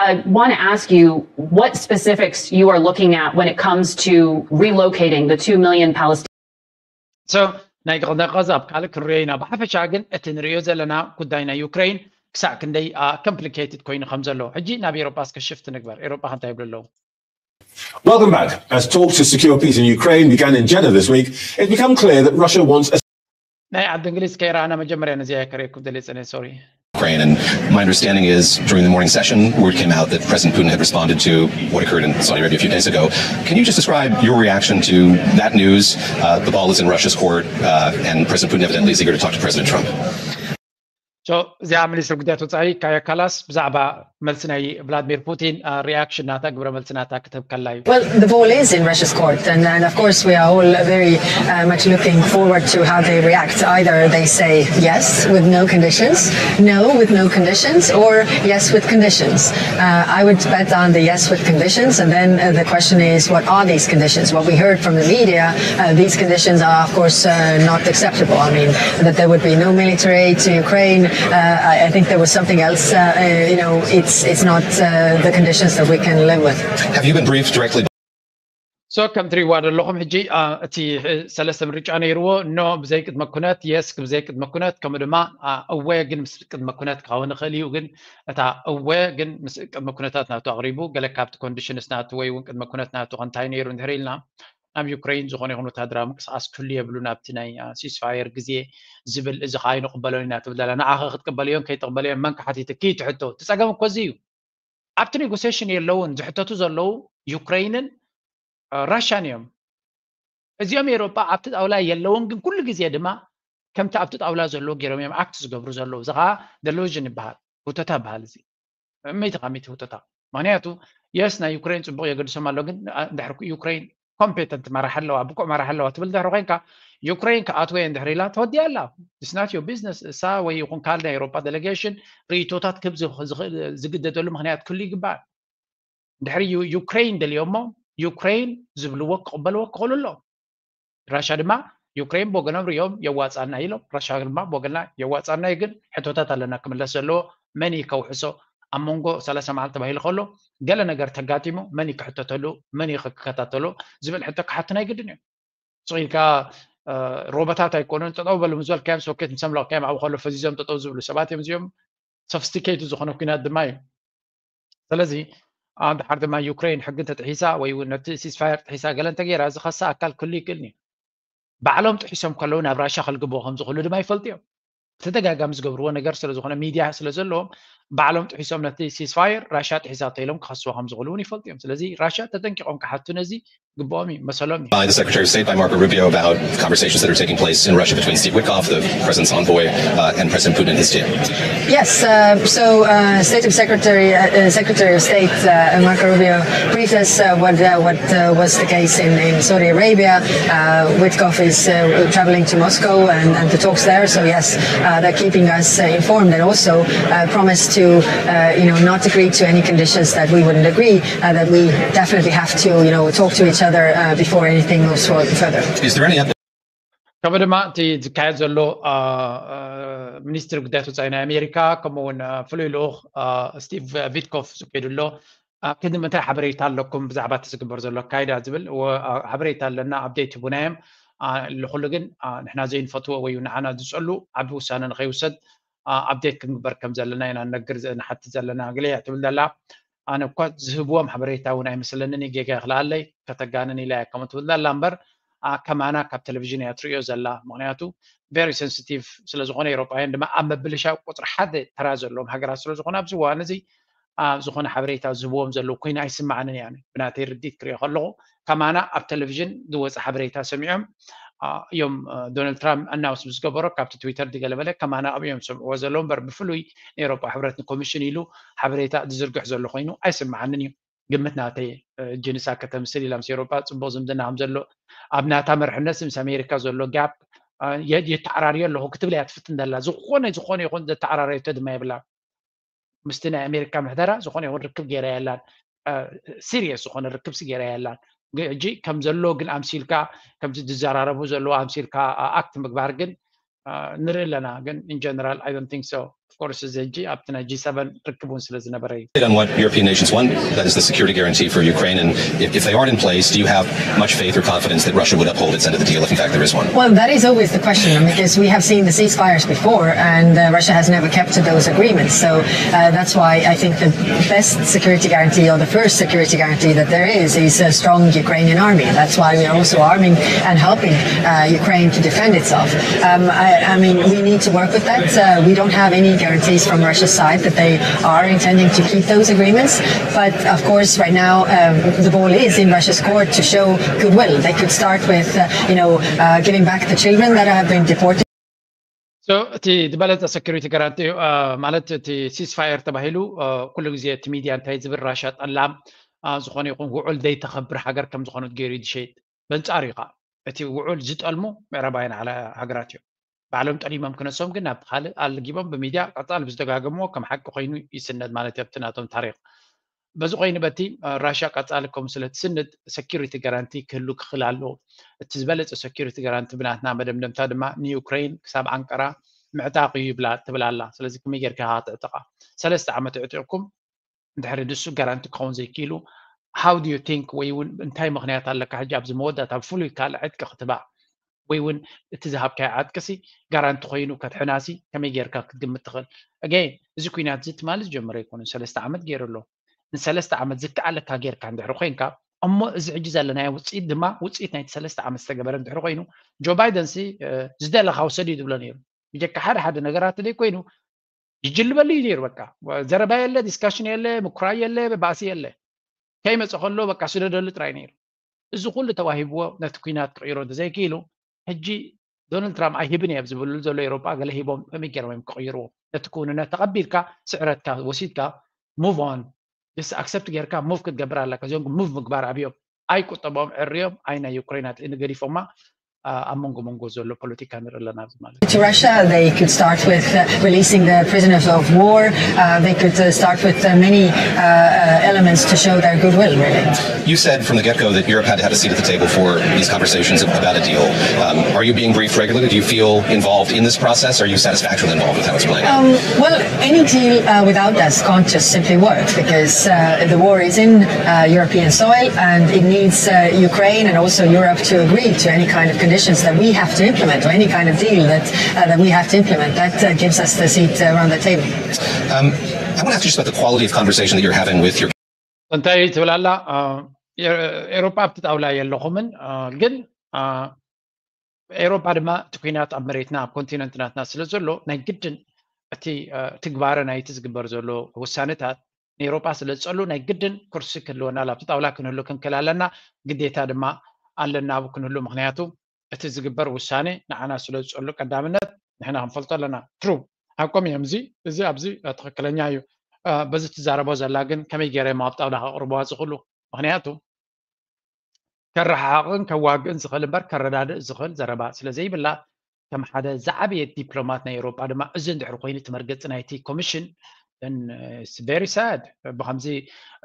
I want to ask you what specifics you are looking at when it comes to relocating the two million Palestinians. So ናይ ጋዛ ኣብ ካልእ ክንሪኦ ኢና። ብሓፈሻ ግን እቲ ንሪኦ ዘለና ጉዳይ ናይ ዩክሬን ክሳዕ ክንደይ ኮምፕሊኬትድ ኮይኑ ከም ዘሎ ሕጂ ናብ ኤሮጳ እስከ ሽፍት ንግበር። ኤሮጳ እንታይ ይብሉ ኣለዉ? Welcome back. As talks to secure peace in Ukraine began in Jeddah this week, it's become clear that Russia wants a ናይ ዓዲ እንግሊዝ ከይረኣና መጀመርያ ነዚኣ ከርእየኩም ደልየ ጸኒሐ። ሶሪ። Ukraine. And my understanding is during the morning session, word came out that President Putin had responded to what occurred in Saudi Arabia a few days ago. Can you just describe your reaction to that news? Uh, the ball is in Russia's court, uh, and President Putin evidently is eager to talk to President Trump. So እዚኣ ሚኒስትር ጉዳያት ወፃኢ ካያ ካላስ ብዛዕባ መልሲ ናይ ቭላድሚር ፑቲን ሪኣክሽን ናታ ግብረ መልሲ ናታ ክትህብ ከላ እዩ። Well, the ball is in Russia's court, and, and of course we are all very uh, much looking forward to how they react. Either they say yes with no conditions, no with no conditions, or yes with conditions. Uh, I would bet on the yes with conditions, and then uh, the question is, what are these conditions? What we heard from the media, uh, these conditions are, of course, uh, not acceptable. I mean, that there would be no military aid to Ukraine. Uh, I, I think there was something else. Uh, uh, you know, it's it's not uh, the conditions that we can live with. Have you been briefed directly? So ከም ትሪእዋ ዘለኹም ሕጂ እቲ ሰለስተ ምርጫ ነይርዎ። ኖ ብዘይ ቅድመ ኩነት፣ የስ ብዘይ ቅድመ ኩነት፣ ከምኡ ድማ እወ ግን ምስ ቅድመ ኩነት ክኸውን ይኽእል እዩ። ግን እታ እወ ግን ምስ ቅድመ ኩነታት ናቱ ኣቕሪቡ፣ ገለ ካብቲ ኮንዲሽንስ ናቱ ወይ እውን ቅድመ ኩነት ናቱ እንታይ ነይሩ እንድሕር ኢልና፣ ናብ ዩክሬን ዝኾነ ይኹን ወታደራዊ ምንቅስቃስ ክህሉ የብሉን ኣብቲ ናይ ሲስፋየር ግዜ ዝብል፣ እዚ ከዓ ኣይንቕበሎን ኢና ትብል ዘላ። ንዓኸ ክትቅበልዮን ከይትቕበልዮን መን ክሓቲትኪ እዩ እቲ ሕቶ። እቲ ፀገም እኮ እዚ እዩ። ኣብቲ ኔጎሲሽን የለውን ዝሕተቱ ዘለዉ ዩክሬንን ራሽያን እዮም። እዚኦም ኤሮጳ ኣብቲ ጣውላ የለውን፣ ግን ኩሉ ግዜ ድማ ከምቲ ኣብቲ ጣውላ ዘለዉ ገይሮም እዮም ኣክት ዝገብሩ ዘለዉ። እዚ ከዓ ደሉዥን ይበሃል፣ ህውተታ ይበሃል። እዚ መይቲ ካብ መይቲ ህውተታ። ምክንያቱ የስ ናይ ዩክሬን ፅቡቅ የገድሶም ኣሎ፣ ግን እንድሕር ዩክሬን ኮምፔተንት መራሕ ኣለዋ፣ ብቁዕ መራሕ ኣለዋ ትብል እንድሕር ኮይንካ ዩክሬን ክኣትወ እንድሕር ኢላ ተወዲያ ኣላ። It's not your business። እሳ ወይ ይኹን ካል ናይ ኤሮጳ ዴሌጌሽን ርእይቶታት ክህብ ዝግደደሉ ምክንያት ክህሉ ይግባእ። እንድሕር ዩክሬን ደልዮሞ ዩክሬን ዝብልዎ ክቕበልዎ ክኽእሉ ኣሎ። ራሻ ድማ ዩክሬን ብወገኖም ሪኦም የዋፃና ኢሎም፣ ራሻ ድማ ብወገና የዋፃና እዩ። ግን ሕቶታት ኣለና ክምለስ ዘለዎ። መን እዩ ከውሕሶ? ኣብ መንጎ ሰላሳ መዓልቲ ተባሂሉ ከሎ ገለ ነገር ተጋጢሙ መን እዩ ክሕተተሉ? መን እዩ ክከታተሎ ዝብል ሕቶ ክሓቱ ናይ ግድን እዩ። ስቕ ኢልካ ሮቦታት ኣይኮኑን። ጠጠው በሉ ምስ በልካዮም ሶኬት ምስ ኣምለቕካዮም ኣብኡ ከሎ ፈዚዞም ጠጠው ዝብሉ ሰባት እዮም እዚኦም። ሶፊስቲኬትድ ዝኾነ ኩናት ድማ እዩ። ስለዚ ድሓር ድማ ዩክሬን ሕጊ እንተጥሒሳ ወይ እውን ነቲ ሲስፋየር ጥሒሳ ገለ እንተገይራ ዝኸሳ ኣካል ክህሉ ይክእል እዩ። ባዕሎም ጥሒሶም ከለዉ ናብ ራሻ ከልግብዎ ከም ዝኽእሉ ድማ ይፈልጡ እዮም። ብተደጋጋሚ ዝገብርዎ ነገር ስለ ዝኾነ፣ ሚድያ ስለ ዘለዎም፣ ባዕሎም ጥሒሶም ነቲ ሲስፋየር ራሻ ጥሒሳቶ ኢሎም ክኸስዎ ከም ዝኽእሉ እውን ይፈልጡ እዮም። ስለዚ ራሻ ተጠንቂቖም ክሓቱ ነዚ ግብኦም እዩ፣ መሰሎም እዩ። By the Secretary of State, by Marco Rubio, about conversations that are taking place in Russia between Steve Witkoff, the president's envoy, uh, and President Putin and his team. Yes, uh, so uh, State of Secretary, uh, uh, Secretary of State uh, Marco Rubio briefed us uh, what uh, what uh, was the case in, in Saudi Arabia. Uh, Witkoff is uh, traveling to Moscow and, and the talks there. So yes, uh, they're keeping us uh, informed and also uh, promised to uh, you know not agree to any conditions that we wouldn't agree. Uh, that we definitely have to you know talk to each other uh, before anything moves forward further. Is there any ከምኡ ድማ እቲ ዝካየድ ዘሎ ሚኒስትሪ ጉዳያት ወፃኢ ናይ ኣሜሪካ ከምኡ እውን ፍሉይ ልኡኽ ስቲቭ ቪትኮፍ ዝከይዱ ኣሎ። ክንዲ ምንታይ ሓበሬታ ኣለኩም ብዛዕባ እቲ ዝግበር ዘሎ ኣካይዳ ዝብል ሓበሬታ ኣለና፣ ኣብዴት ሂቡና እዮም። ንኩሉ ግን ንሕና ዘይንፈትዎ ወይ ንዓና ዝፀሉ ዓቢ ውሳነ ንኸይውሰድ ኣብዴት ክንግበር ከም ዘለና ኢና ንነግር ንሓትት ዘለና። ገለ እያ ትብል ዘላ። ኣነ እኳ ዝህብዎም ሓበሬታ እውን ኣይመስለንን፣ ጌጋ ይኽልኣለይ፣ ከተጋንን ኢላ እያ ከምኡ ትብል ዘላ እምበር ከማና ካብ ቴሌቪዥን እያ ትርእዮ ዘላ። ምክንያቱ ቨሪ ሴንሲቲቭ ስለዝኾነ፣ ኤሮጳውያን ድማ ኣብ ምብልሻው ቁፅሪ ሓደ ተራ ዘለዎም ሃገራት ስለዝኾነ ኣብዚ እዋን እዚ ዝኾነ ሓበሬታ ዝህብዎም ዘለዉ ኮይኑ ኣይስማዓንን እያ። ብናተይ ርድኢት ክሪኦ ከለኹ ከማና ኣብ ቴሌቪዥን ዝወፀ ሓበሬታ ሰሚዖም እዮም። ዶናልድ ትራምፕ ኣናውንስ ምስ ገበሮ ካብቲ ትዊተር ድገለበለ ከማና ኣብኡ እዮም ዝሰምዕዎ ዘለዉ እምበር ብፍሉይ ንኤሮጳ ሕብረት ንኮሚሽን ኢሉ ሓበሬታ ዝዝርግሕ ዘሎ ኮይኑ ኣይስማዓንን እዩ። ግምት ናተይ ጅንሳ ከተምስል ኢላ ምስ ኤሮጳ ፅቡቅ ዝምድና ከም ዘሎ ኣብ ናታ መርሕነት ምስ ኣሜሪካ ዘሎ ጋፕ የተዓራርዮ ኣለኹ ክትብል እያ ትፍትን ዘላ። ዝኾነ ዝኾነ ይኹን ዘተዓራረየቶ ድማ የብላ። ምስቲ ናይ ኣሜሪካ ምሕደራ ዝኾነ ይኹን ርክብ ገይራ የላን። ሲሪየስ ዝኾነ ርክብሲ ገይራ የላን። ሕጂ ከም ዘሎ ግን ኣምሲልካ ከምዚ ዝዘራረቡ ዘለዉ ኣምሲልካ ኣክት ምግባር ግን ንርኢ ኣለና። ግን in general I don't think so. Of course እዚ ሕጂ ኣብቲ ናይ ጂ ሰቨን ርክብ እውን ስለ ዝነበረ እዩ። On what European nations want, that is the security guarantee for Ukraine, and if, if they aren't in place, do you have much faith or confidence that Russia would uphold its end of the deal if in fact there is one? Well, that is always the question because we have seen the ceasefires before and uh, Russia has never kept to those agreements. So uh, that's why I think the best security guarantee or the first security guarantee that there is is a strong Ukrainian army. That's why we are also arming and helping uh, Ukraine to defend itself. Um, I, I mean, we need to work with that. Uh, we don't have any guarantees from Russia's side that they are intending to keep those agreements. But of course, right now, um, the ball is in Russia's court to show goodwill. They could start with, uh, you know, uh, giving back the children that have been deported. So እቲ ዝበለፀ security guarantee ማለት እቲ ceasefire ተባሂሉ ኩሉ ግዜ እቲ ሚድያ እንታይ ዝብል ራሻ ጠላም ዝኾነ ይኹን ውዑል ዘይተኸብር ሃገር ከም ዝኾነት ገይሩ እዩ ዝሸይጥ። በንፃር እዩ ከዓ እቲ ውዑል ዝጠልሙ ምዕራባውያን ሃገራት እዮም። ባዕሎም ጠሊሞም ክነሶም ግን ናብቲ ካልእ ኣለጊቦም ብሚድያ ቀፃሊ ብዝደጋገምዎ ከም ሓቂ ኮይኑ ይስነድ ማለት እዩ ኣብቲ ናቶም ታሪክ። በዚ ኮይኑ በቲ ራሽያ ቀፃሊ ከም ስለ ትስንድ security guarantee ክህሉ ክኽእል ኣለዎ። እቲ ዝበለፀ security guarantee ብናትና መደምደምታ ድማ ንዩክሬን ክሳብ ኣንቀራ ምዕጣቕ እዩ ይብላ ትብል ኣላ። ስለዚ ከመይ ጌርካ ኢኻ ትዕጥቓ? ሰለስተ ዓመት ኣዕጢቕኩም እንድሕሪ ንሱ ጋራንቲ ክኸውን ዘይክኢሉ how do you think ወይ እውን እንታይ ምኽንያት ኣለካ ሕጂ ኣብዚ መወዳእታ ብፍሉይ ካልእ ዕጥቂ ክትባእ ወይ እውን እቲ ዝሃብካዮ ዓጥቅሲ ጋራንቲ ኮይኑ ከድሕናሲ ከመይ ጌርካ ክትግምት ትኽእል? Again እዚ ኩናት እዚ ትማሊ ዝጀመረ ኣይኮነን፣ ሰለስተ ዓመት ገይሩ ኣሎ። ንሰለስተ ዓመት ዝከኣለካ ጌርካ እንድሕሪ ኮይንካ እሞ እዚ ሕጂ ዘለናዮ ውፅኢት ድማ ውፅኢት ናይቲ ሰለስተ ዓመት ዝተገበረ እንድሕሪ ኮይኑ ጆ ባይደን ሲ ዝደለካ ውሰድ እዩ ዝብሎ ነይሩ። ብጀካ ሓደ ሓደ ነገራት ዘይኮይኑ ይጅልበሉ እዩ ነይሩ። በቃ ዘረባ የለ፣ ዲስካሽን የለ፣ ምኩራይ የለ፣ ባእሲ የለ። ከይመፀ ከሎ በቃ ስደደሉ ጥራይ ነይሩ። እዚ ኩሉ ተዋሂብዎ ነቲ ኩናት ክቕይሮ እንተዘይክኢሉ ሕጂ ዶናልድ ትራምፕ ኣይህብን እየ ዝብሉ ዘሎ ኤሮጳ ገለ ሂቦም ከመይ ገይሮም እዮም ክቕይርዎ? ነቲ ክውንነት ተቐቢልካ ስዕረትካ ወሲድካ move on just accept ጌርካ move ክትገብር ኣለካ። እዚኦም move ምግባር ኣብዮም ኣይቁጠቦም ዕርዮም ኣይ ናይ ዩክሬን ኣጥዒ ንገዲፎማ ኣብ መንጎ መንጎ ዘሎ ፖለቲካ ንርኢ ኣለና ኣብዚ ማለት እዩ። To Russia, they could start with uh, releasing the prisoners of war. Uh, they could uh, start with uh, many uh, uh, elements to show their goodwill, really. You said from the get-go that Europe had to have a seat at the table for these conversations about a deal. Um, are you being briefed regularly? Do you feel involved in this process? Are you satisfactorily involved with how it's playing out? Um, well, any deal uh, without us can't just simply work because uh, the war is in uh, European soil and it needs uh, Ukraine and also Europe to agree to any kind of conditions that we have to implement or any kind of deal that, uh, that we have to implement. That uh, gives us the seat around the table. Um, I want to ask you just about the quality of conversation that you're having with your እንታይ ትብል ኣላ? ኤሮፓ ኣብቲ ጣውላ የለኹምን፣ ግን ኤውሮጳ ድማ እቲ ኩናት ኣብ መሬትና ኣብ ኮንቲነንት ናትና ስለ ዘሎ ናይ ግድን እቲ ትግባረ ናይቲ ዝግበር ዘሎ ውሳነታት ንኤውሮጳ ስለ ዝጸሉ ናይ ግድን ኩርሲ ክህልወና ኣብቲ ጣውላ ክንህሉ ክንክእል ኣለና። ግዴታ ድማ ኣለና ኣብ ክንህሉ፣ ምክንያቱ እቲ ዝግበር ውሳነ ንዓና ስለ ዝጸሉ ቀዳምነት ንሕና ክንፈልጦ ኣለና። ትሩ፣ ሓቆም እዮም። እዚ እዚ ኣብዚ ትኽክለኛ እዩ። በዚ ትዛረቦ ዘላ ግን ከመይ ገይረ ኣብ ጣውላ ከቕርብዋ ዝኽእሉ? ምክንያቱ ከረሓሓቕን ከዋግእን ዝኽእል እምበር ከረዳድእ ዝኽእል ዘረባ ስለ ዘይብላ፣ ከም ሓደ ዝዓበየ ዲፕሎማት ናይ ኤውሮጳ ድማ እዚ እንድሕር ኮይኑ እቲ መርገፂ ናይቲ ኮሚሽን very sad። ብከምዚ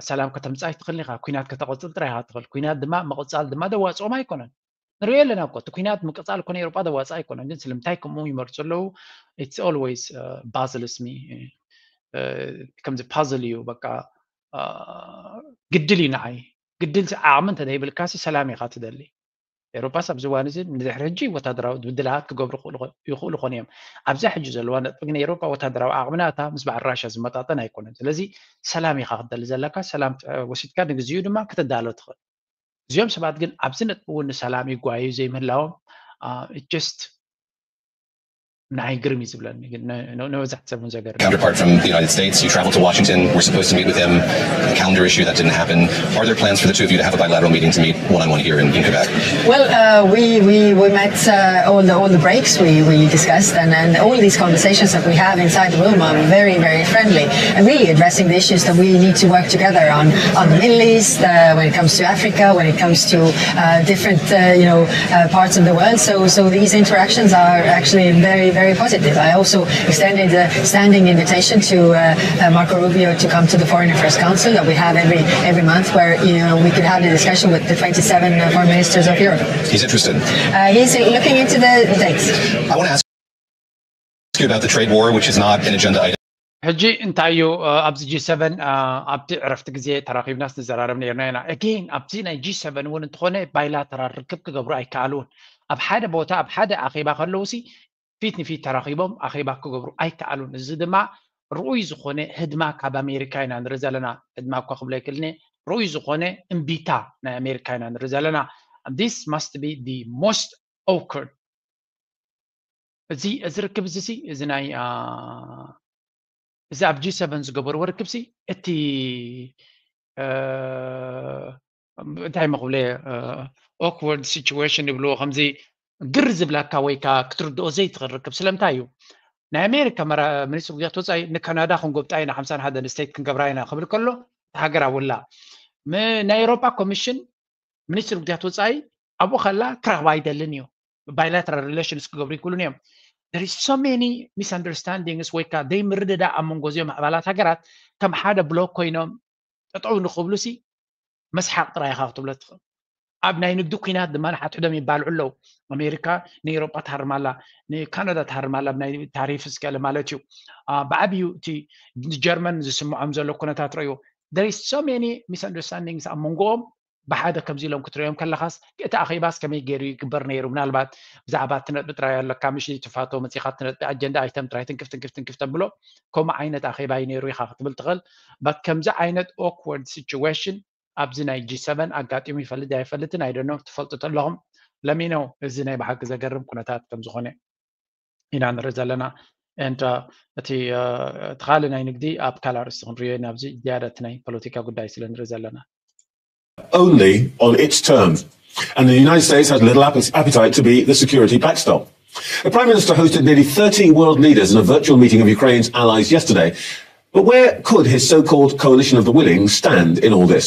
ሰላም ከተምፅእ ኣይትኽእልን ኢኻ። ኩናት ከተቐፅል ጥራይ ኢኻ ትኽእል። ኩናት ድማ ምቕፃል ድማ ደዋፅኦም ኣይኮነን። ንሪኦ ኣለና እኮ እቲ ኩናት ምቅፃል እኮ ንኤውሮጳ ደዋፅእ ኣይኮነን። ግን ስለምንታይ ከምኡ ይመርፁ ኣለዉ? It's always puzzles me። ከምዚ ፓዝል እዩ በቃ። ግድል እዩ ንዓይ። ግድል ዓቕሚ እንተዘይብልካሲ ሰላም ኢኻ ትደሊ። ኤውሮጳስ ኣብዚ እዋን እዚ ንድሕሪ ሕጂ ወታደራዊ ድብድላት ክገብሩ ይኽእሉ ኮን እዮም። ኣብዛ ሕጂ ዘለዋ ነጥቢ ግን ኤውሮጳ ወታደራዊ ዓቕምና እታ ምስ በዓል ራሻ ዝመጣጠን ኣይኮነን። ስለዚ ሰላም ኢኻ ክትደሊ ዘለካ። ሰላም ወሲድካ ንግዚኡ ድማ ክትዳሎ ትኽእል። እዚኦም ሰባት ግን ኣብዚ ነጥቢ እውን ንሰላም ይጓዩ ዘይምህላዎም just ናይ ግርም እዩ ዝብለኒ። ግን ንመብዛሕቲ ሰብ እውን ዘገርም። Counterpart from the United States, you traveled to Washington, were supposed to meet with him, a calendar issue that didn't happen. Are there plans for the two of you to have a bilateral meeting to meet one on one here in, in Quebec? Well, uh, we, we, we met uh, all, the, all the breaks we, we discussed, and, and all these conversations that we have inside the room are very, very friendly and really addressing the issues that we need to work together on, on the Middle East, uh, when it comes to Africa, when it comes to uh, different uh, you know, uh, parts of the world. So, so these interactions are actually very, very positive. I also extended a standing invitation to uh, uh, Marco Rubio to come to the Foreign Affairs Council that we have every every month, where you know we could have a discussion with the twenty-seven foreign ministers of Europe. He's interested. Uh, he's looking into the dates. I want to ask you about the trade war, which is not an agenda item. ሕጂ እንታይ እዩ ኣብዚ ጂ ሰቨን ኣብቲ ዕረፍቲ ግዜ ተራኺብናስ ንዘራረብ ነርና ኢና። Again ኣብቲ ናይ ጂ ሰቨን እውን እንተኾነ ባይላተራል ርክብ ክገብሩ ኣይከኣሉን። ኣብ ሓደ ቦታ ኣብ ሓደ ኣኼባ ከለውሲ ፊት ንፊት ተራኺቦም ኣኼባ ክገብሩ ኣይከኣሉን። እዚ ድማ ርኡይ ዝኾነ ህድማ ካብ ኣሜሪካ ኢና ንርኢ ዘለና። ህድማ እኳ ክብሎ ኣይክእልን እየ። ርኡይ ዝኾነ እምቢታ ናይ ኣሜሪካ ኢና ንርኢ ዘለና። This must be the most awkward። እዚ እዚ ርክብ እዚ እዚ ናይ እዚ ኣብ ጂ ሰቨን ዝገበርዎ ርክብሲ እቲ እንታይ መኽብለ awkward situation ይብልዎ፣ ከምዚ ግር ዝብላካ ወይ ከዓ ክትርድኦ ዘይትኽእል ርክብ። ስለምንታይ እዩ? ናይ ኣሜሪካ ሚኒስትሪ ጉዳያት ወፃኢ ንካናዳ ክንጎብጣ ኢና፣ ሓምሳን ሓደን ስቴት ክንገብራ ኢና ክብል ከሎ ሃገር ኣብላ። ናይ ኤሮፓ ኮሚሽን ሚኒስትሪ ጉዳያት ወፃኢ ኣብኡ ከላ ክረኽባ ኣይደልን እዩ። Bilateral relations ክገብሩ ይክእሉን እዮም። There is so many misunderstandings ወይ ከዓ ዘይምርድዳእ ኣብ መንጎ እዚኦም ኣባላት ሃገራት ከም ሓደ ብሎክ ኮይኖም ጠጠው ንክብሉ ሲ መስሓቅ ጥራይ ኢካ ክትብሎ ትኽእል። ኣብ ናይ ንግዲ ኩናት ድማ ንሓትሕዶም ይባልዑ ኣለዉ። ኣሜሪካ ንኤሮጳ ትሃርም ኣላ፣ ንካናዳ ትሃርም ኣላ፣ ናይ ታሪፍ እስከለ ማለት እዩ። ብዓብዩ እቲ ንጀርመን ዝስምዖም ዘሎ ኩነታት ረእዩ። There is so many misunderstandings ኣብ መንጎኦም። ብሓደ ከምዚ ኢሎም ክትሪኦም ከለኻስ እቲ ኣኼባስ ከመይ ገይሩ ይግበር ነይሩ? ምናልባት ብዛዕባ እቲ ነጥቢ ጥራይ ኣለካ ምሽ ትፋቶ መፂኻ እቲ ነጥቢ ኣጀንዳ ኣይተም ጥራይ ትንክፍ ትንክፍ ትንክፍ ተብሎ ከምኡ ዓይነት ኣኼባ እዩ ነይሩ ኢኻ ክትብል ትኽእል። But ከምዚ ዓይነት awkward situation ኣብዚ ናይ ጂ ሰቨን ኣጋጢሙ ይፈልጥ ኣይፈልጥን ኣይደኖ ትፈልጡ ተለኹም ለሚነው እዚ ናይ ብሓቂ ዘገርም ኩነታት ከም ዝኾነ ኢና ንርኢ ዘለና። And እቲ እቲ ካልእ ናይ ንግዲ ኣብ ካልእ ኣርእስቲ ክንሪኦ ኢና። ኣብዚ ዝያዳ እቲ ናይ ፖለቲካ ጉዳይ ስለ ንርኢ ዘለና። Only on its terms. And the United States has little appetite to be the security backstop. The Prime Minister hosted nearly thirty world leaders in a virtual meeting of Ukraine's allies yesterday. But where could his so called coalition of the willing stand in all this?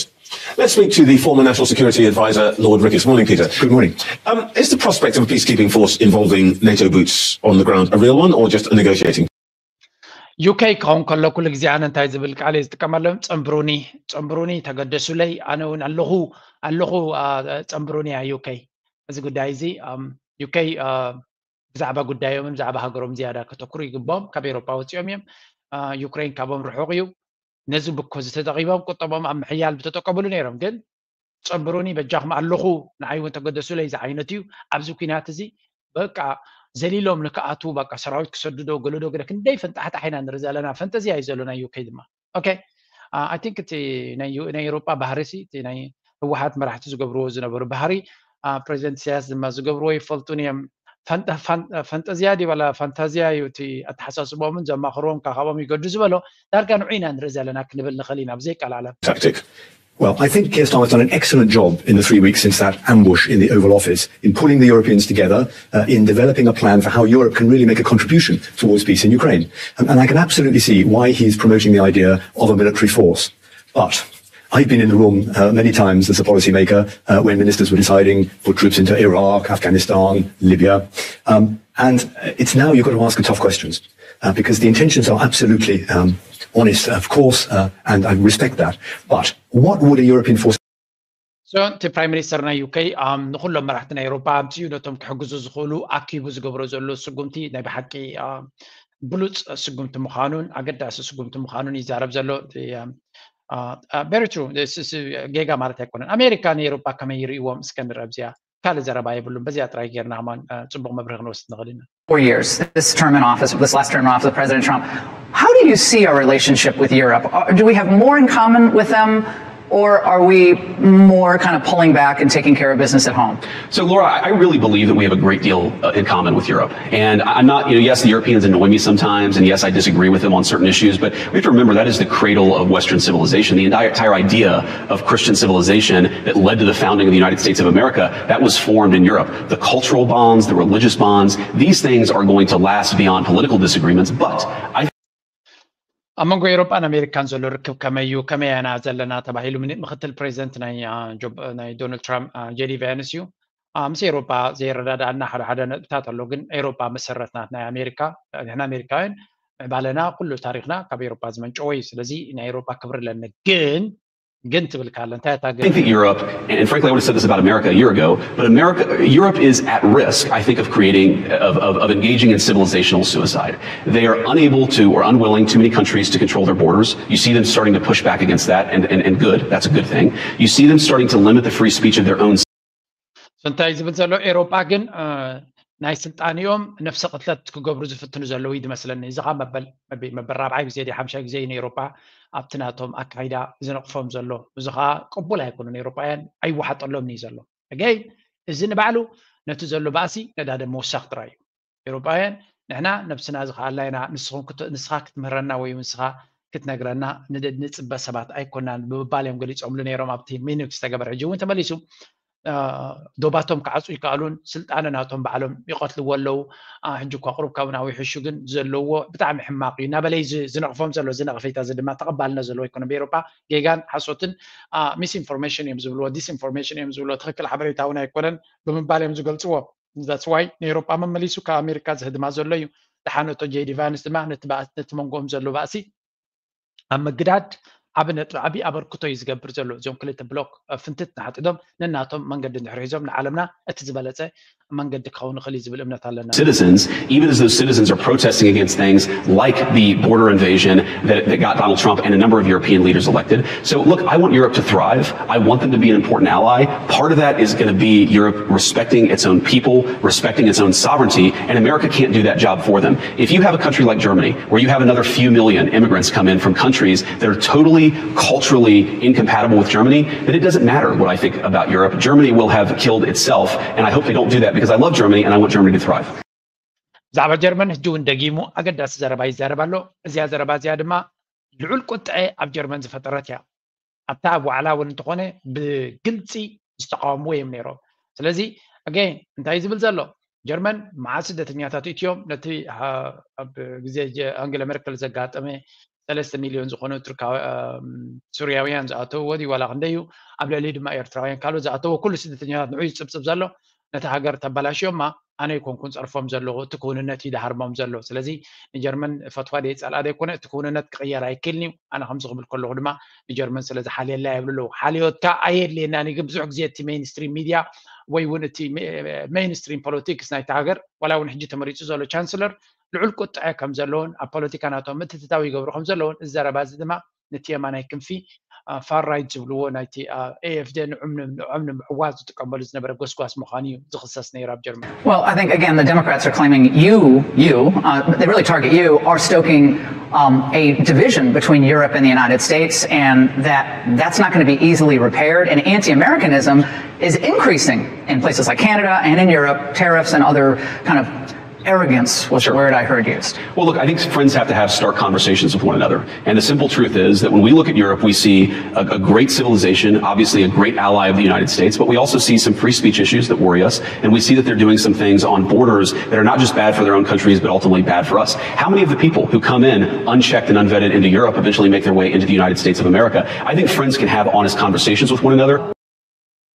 Let's speak to the former National Security Advisor, Lord Ricketts. Morning, Peter. Good morning. Um, is the prospect of a peacekeeping force involving NATO boots on the ground a real one or just a negotiating? ዩ ኬ ክኸውን ከሎ ኩሉ ግዜ ኣነ እንታይ ዝብል ቃል እየ ዝጥቀመሎም? ጸንብሩኒ፣ ጸንብሩኒ፣ ተገደሱለይ፣ ኣነ እውን ኣለኹ፣ ኣለኹ፣ ጸንብሩኒ እያ ዩ ኬ። እዚ ጉዳይ እዚ ዩ ኬ ብዛዕባ ጉዳዮምን ብዛዕባ ሃገሮም ዝያዳ ከተኩሩ ይግብኦም። ካብ ኤሮጳ ወፂኦም እዮም። ዩክሬን ካብኦም ርሑቕ እዩ። ነዚ ብኮ ዝተጠቂሞም ቁጠቦም ኣብ ምሕያል ብተጠቀምሉ ነይሮም። ግን ጸንብሩኒ በጃኹም ኣለኹ ንዓይ እውን ተገደሱለይ ዝዓይነቱ እዩ። ኣብዚ ኩናት እዚ በቃ ዘሊሎም ንክኣትዉ በቃ ሰራዊት ክሰድዶ ገለዶ ገለ ክንደይ ፈንጣሕጣሕ ኢና ንርኢ ዘለና። ፈንጠዝያ እዩ ዘሎ ናይ ዩ ኬ ድማ። ኦኬ፣ I think እቲ ናይ ኤውሮጳ ባህሪ ሲ እቲ ናይ ህወሓት መራሕቲ ዝገብርዎ ዝነበሩ ባህሪ ፕሬዚደንት ኢሳያስ ድማ ዝገብርዎ ይፈልጡን እዮም። ፈንጠዝያ ድዩ ዋላ ፋንታዝያ እዩ እቲ ኣተሓሳስቦምን ዘማኽርዎም ካብኦም ይገዱ ዝበሎ። ዳርጋ ንዑ ኢና ንርኢ ዘለና ክንብል ንኽእል ኢና ብዘይቃል ዓለም። Tactic. Well, I think Keir Starmer's done an excellent job in the three weeks since that ambush in the Oval Office in pulling the Europeans together, uh, in developing a plan for how Europe can really make a contribution towards peace in Ukraine. And, and I can absolutely see why he's promoting the idea of a military force. But I've been in the room uh, many times as a policymaker uh, when ministers were deciding to put troops into Iraq, Afghanistan, Libya. Um, and it's now you've got to ask the tough questions uh, because the intentions are absolutely um, honest, of course, uh, and I respect that. But what would a European force So እቲ ፕራይም ሚኒስተር ናይ ዩ ኬ ንኩሎም መራሕቲ ናይ ኤውሮፓ ኣምፅኡ ነቶም ክሕግዙ ዝኽእሉ ኣኪቡ ዝገብሮ ዘሎ ስጉምቲ ናይ ብሓቂ ብሉፅ ስጉምቲ ምዃኑን ኣገዳሲ ስጉምቲ ምዃኑን ይዛረብ ዘሎ። Very true. ጌጋ ማለት ኣይኮነን። ኣሜሪካ ንኤውሮፓ ከመይ ይርእይዎም እስከ ንረብ እዚኣ ካልእ ዘረባ የብሉን። በዚኣ ጥራይ ጌርና ከማን ፅቡቕ መብርሂ ክንወስድ ንኽእል ኢና። Four years, this term in office, this last term in office of President Trump. How do you see our relationship with Europe? Do we have more in common with them, or are we more kind of pulling back and taking care of business at home? So, Laura, I really believe that we have a great deal uh, in common with Europe. And I'm not, you know, yes, the Europeans annoy me sometimes, and yes, I disagree with them on certain issues, but we have to remember that is the cradle of Western civilization. The entire, entire idea of Christian civilization that led to the founding of the United States of America, that was formed in Europe. The cultural bonds, the religious bonds, these things are going to last beyond political disagreements, but I ኣብ መንጎ ኤውሮጳን ኣሜሪካን ዘሎ ርክብ ከመይ እዩ? ከመይ ኢና ዘለና ተባሂሉ ምክትል ፕሬዚደንት ናይ ዶናልድ ትራምፕ ጄዲ ቫንስ እዩ። ምስ ኤውሮጳ ዘይረዳድኣና ሓደ ሓደ ነጥብታት ኣሎ፣ ግን ኤውሮጳ መሰረት ናት ናይ ኣሜሪካ። ንሕና ኣሜሪካውያን ምዕባለና ኩሉ ታሪክና ካብ ኤውሮጳ ዝመንጨወ እዩ። ስለዚ ናይ ኤውሮጳ ክብሪ ኣለኒ። ግን ግን ትብል ካለ እንታይ እታ I think that Europe, and frankly, I would have said this about America a year ago, but America, Europe is at risk, I think, of creating, of, of, of engaging in civilizational suicide. They are unable to or unwilling, too many countries, to control their borders. You see them starting to push back against that, and, and, and good, that's a good thing. You see them starting to limit the free speech of their own እንታይ ዝብል ዘሎ ኤውሮጳ ግን ናይ ስልጣንኦም ነፍሰ ቅትለት ክገብሩ ዝፍትኑ ዘለዉ እዩ ዝመስለኒ። እዚ ኻ መበል መበል ራብዓይ ግዜ ድዩ ሓምሻይ ግዜ እዩ ንኤውሮጳ ኣብቲ ናቶም ኣካይዳ ዝነቕፎም ዘሎ። እዚ ኸዓ ቅቡል ኣይኮኑን። ኤውሮጳውያን ኣይወሓጠሎምን እዩ ዘሎ። ኣገይ እዚ ንባዕሉ ነቲ ዘሎ ባእሲ ነዳዲ ምውሳኽ ጥራይ እዩ። ኤውሮጳውያን ንሕና ነብስና ዝኸኣልና ኢና፣ ንስኻ ክትምህረና ወይ ንስኻ ክትነግረና ንጽበ ሰባት ኣይኮናን ብምባል እዮም ገሊጾምሉ ነይሮም ኣብቲ ሚኒክ ዝተገበረ። ሕጂ እውን ተመሊሱ ዶባቶም ክዓፁ ይከኣሉን ስልጣነ ናቶም ባዕሎም ይቐትልዎ ኣለዉ። ሕጂ እኳ ቁሩብ ካብኡ ናብኡ ይሕሹ፣ ግን ዘለዎ ብጣዕሚ ሕማቕ እዩ እናበለ እዩ ዝነቕፎም ዘሎ። እዚ ነቐፌታ እዚ ድማ ተቐባልነት ዘለዎ ኣይኮነን። ብኤውሮጳ ጌጋን ሓሶትን ሚስኢንፎርሜሽን እዮም ዝብልዎ፣ ዲስኢንፎርሜሽን እዮም ዝብልዎ፣ ትኽክል ሓበሬታ እውን ኣይኮነን ብምባል እዮም ዝገልፅዎ። That's why ንኤውሮጳ መመሊሱ ካብ ኣሜሪካ ዝህድማ ዘሎ እዩ። ደሓን እቶ ጄዲ ቫንስ ድማ ነቲ መንጎኦም ዘሎ ባእሲ ኣብ ምግዳድ ዓቢ ነጥቢ ዓቢ ኣበርክቶ እዩ ዝገብር ዘሎ። እዚኦም ክልተ ብሎክ ፍንትት ንሓጢዶም ነናቶም መንገዲ እንድሕር ሒዞም ንዓለምና እቲ ዝበለጸ መንገዲ ክኸውን ይኽእል እዩ ዝብል እምነት ኣለና። Citizens, even as those citizens are protesting against things like the border invasion that, that got Donald Trump and a number of European leaders elected. So look, I want Europe to thrive. I want them to be an important ally. Part of that is going to be Europe respecting its own people, respecting its own sovereignty, and America can't do that job for them. If you have a country like Germany, where you have another few million immigrants come in from countries that are totally culturally incompatible with Germany, then it doesn't matter what I think about Europe. Germany will have killed itself, and I hope they don't do that because I love Germany and I want Germany to thrive. ብዛዕባ ጀርመን ሕጂ እውን ደጊሙ ኣገዳሲ ዘረባ ይዛረብ ኣሎ። እዚኣ ዘረባ እዚኣ ድማ ልዑል ቁጥዐ ኣብ ጀርመን ዝፈጠረት እያ። ኣብታ ኣብ ዋዕላ እውን እንተኾነ ብግልፂ ዝተቃወምዎ እዮም ነይሮም። ስለዚ ኣገይን እንታይ ዝብል ዘሎ ጀርመን መዓት ስደተኛታት እትዮም ነቲ ኣብ ግዜ ኣንገለ መርከል ዘጋጠመ ሰለስተ ሚልዮን ዝኾኑ ቱርካውያን ሱርያውያን ዝኣተውዎ ድዩ ዋላ ክንደይ እዩ ኣብ ልዕሊ ድማ ኤርትራውያን ካልኦት ዝኣተውዎ ኩሉ ስደተኛታት ንዑ ይፅብፅብ ዘሎ ነቲ ሃገር ተበላሽዮማ ኣነ ይኮንኩን ፀርፎም ዘለኹ እቲ ክውንነት እዩ ድሃርሞም ዘሎ። ስለዚ ንጀርመን ፈትዋ ደይ ፀልኣ ደይኮነ እቲ ክውንነት ክቕየር ኣይክእልን እዩ። ኣነ ከምዚ ክብል ከለኹ ድማ ንጀርመን ስለ ዝሓልየላ የብሉ ኣለዉ። ሓልዮትካ ኣየድልየናን እዩ። ግን ብዙሕ ግዜ እቲ ሜይንስትሪም ሚድያ ወይ እውን እቲ ሜይንስትሪም ፖለቲክስ ናይቲ ሃገር ዋላ እውን ሕጂ ተመሪፁ ዘሎ ቻንስለር ልዑል ቁጥዐ ከም ዘለውን ኣብ ፖለቲካ ናቶም ምትትታው ይገብሩ ከም ዘለውን እዚ ዘረባ እዚ ድማ ነቲ የማናይ ክንፊ ፋር ራይት ዝብልዎ ናይቲ ኤኤፍዴ ንዖም ንምዕዋት ዝጥቀመሉ ዝነበረ ጎስጓስ ምዃኑ እዩ ዝኽሰስ ነይሩ ኣብ ጀርመን። Well, I think again the Democrats are claiming you, you, uh, they really target you, are stoking um, a division between Europe and the United States, and that that's not going to be easily repaired. And anti-Americanism is increasing in places like Canada and in Europe. Tariffs and other kind of arrogance was sure. the word I heard used. Well, look, I think friends have to have stark conversations with one another. And the simple truth is that when we look at Europe, we see a, a great civilization, obviously a great ally of the United States, but we also see some free speech issues that worry us. And we see that they're doing some things on borders that are not just bad for their own countries, but ultimately bad for us. How many of the people who come in unchecked and unvetted into Europe eventually make their way into the United States of America? I think friends can have honest conversations with one another.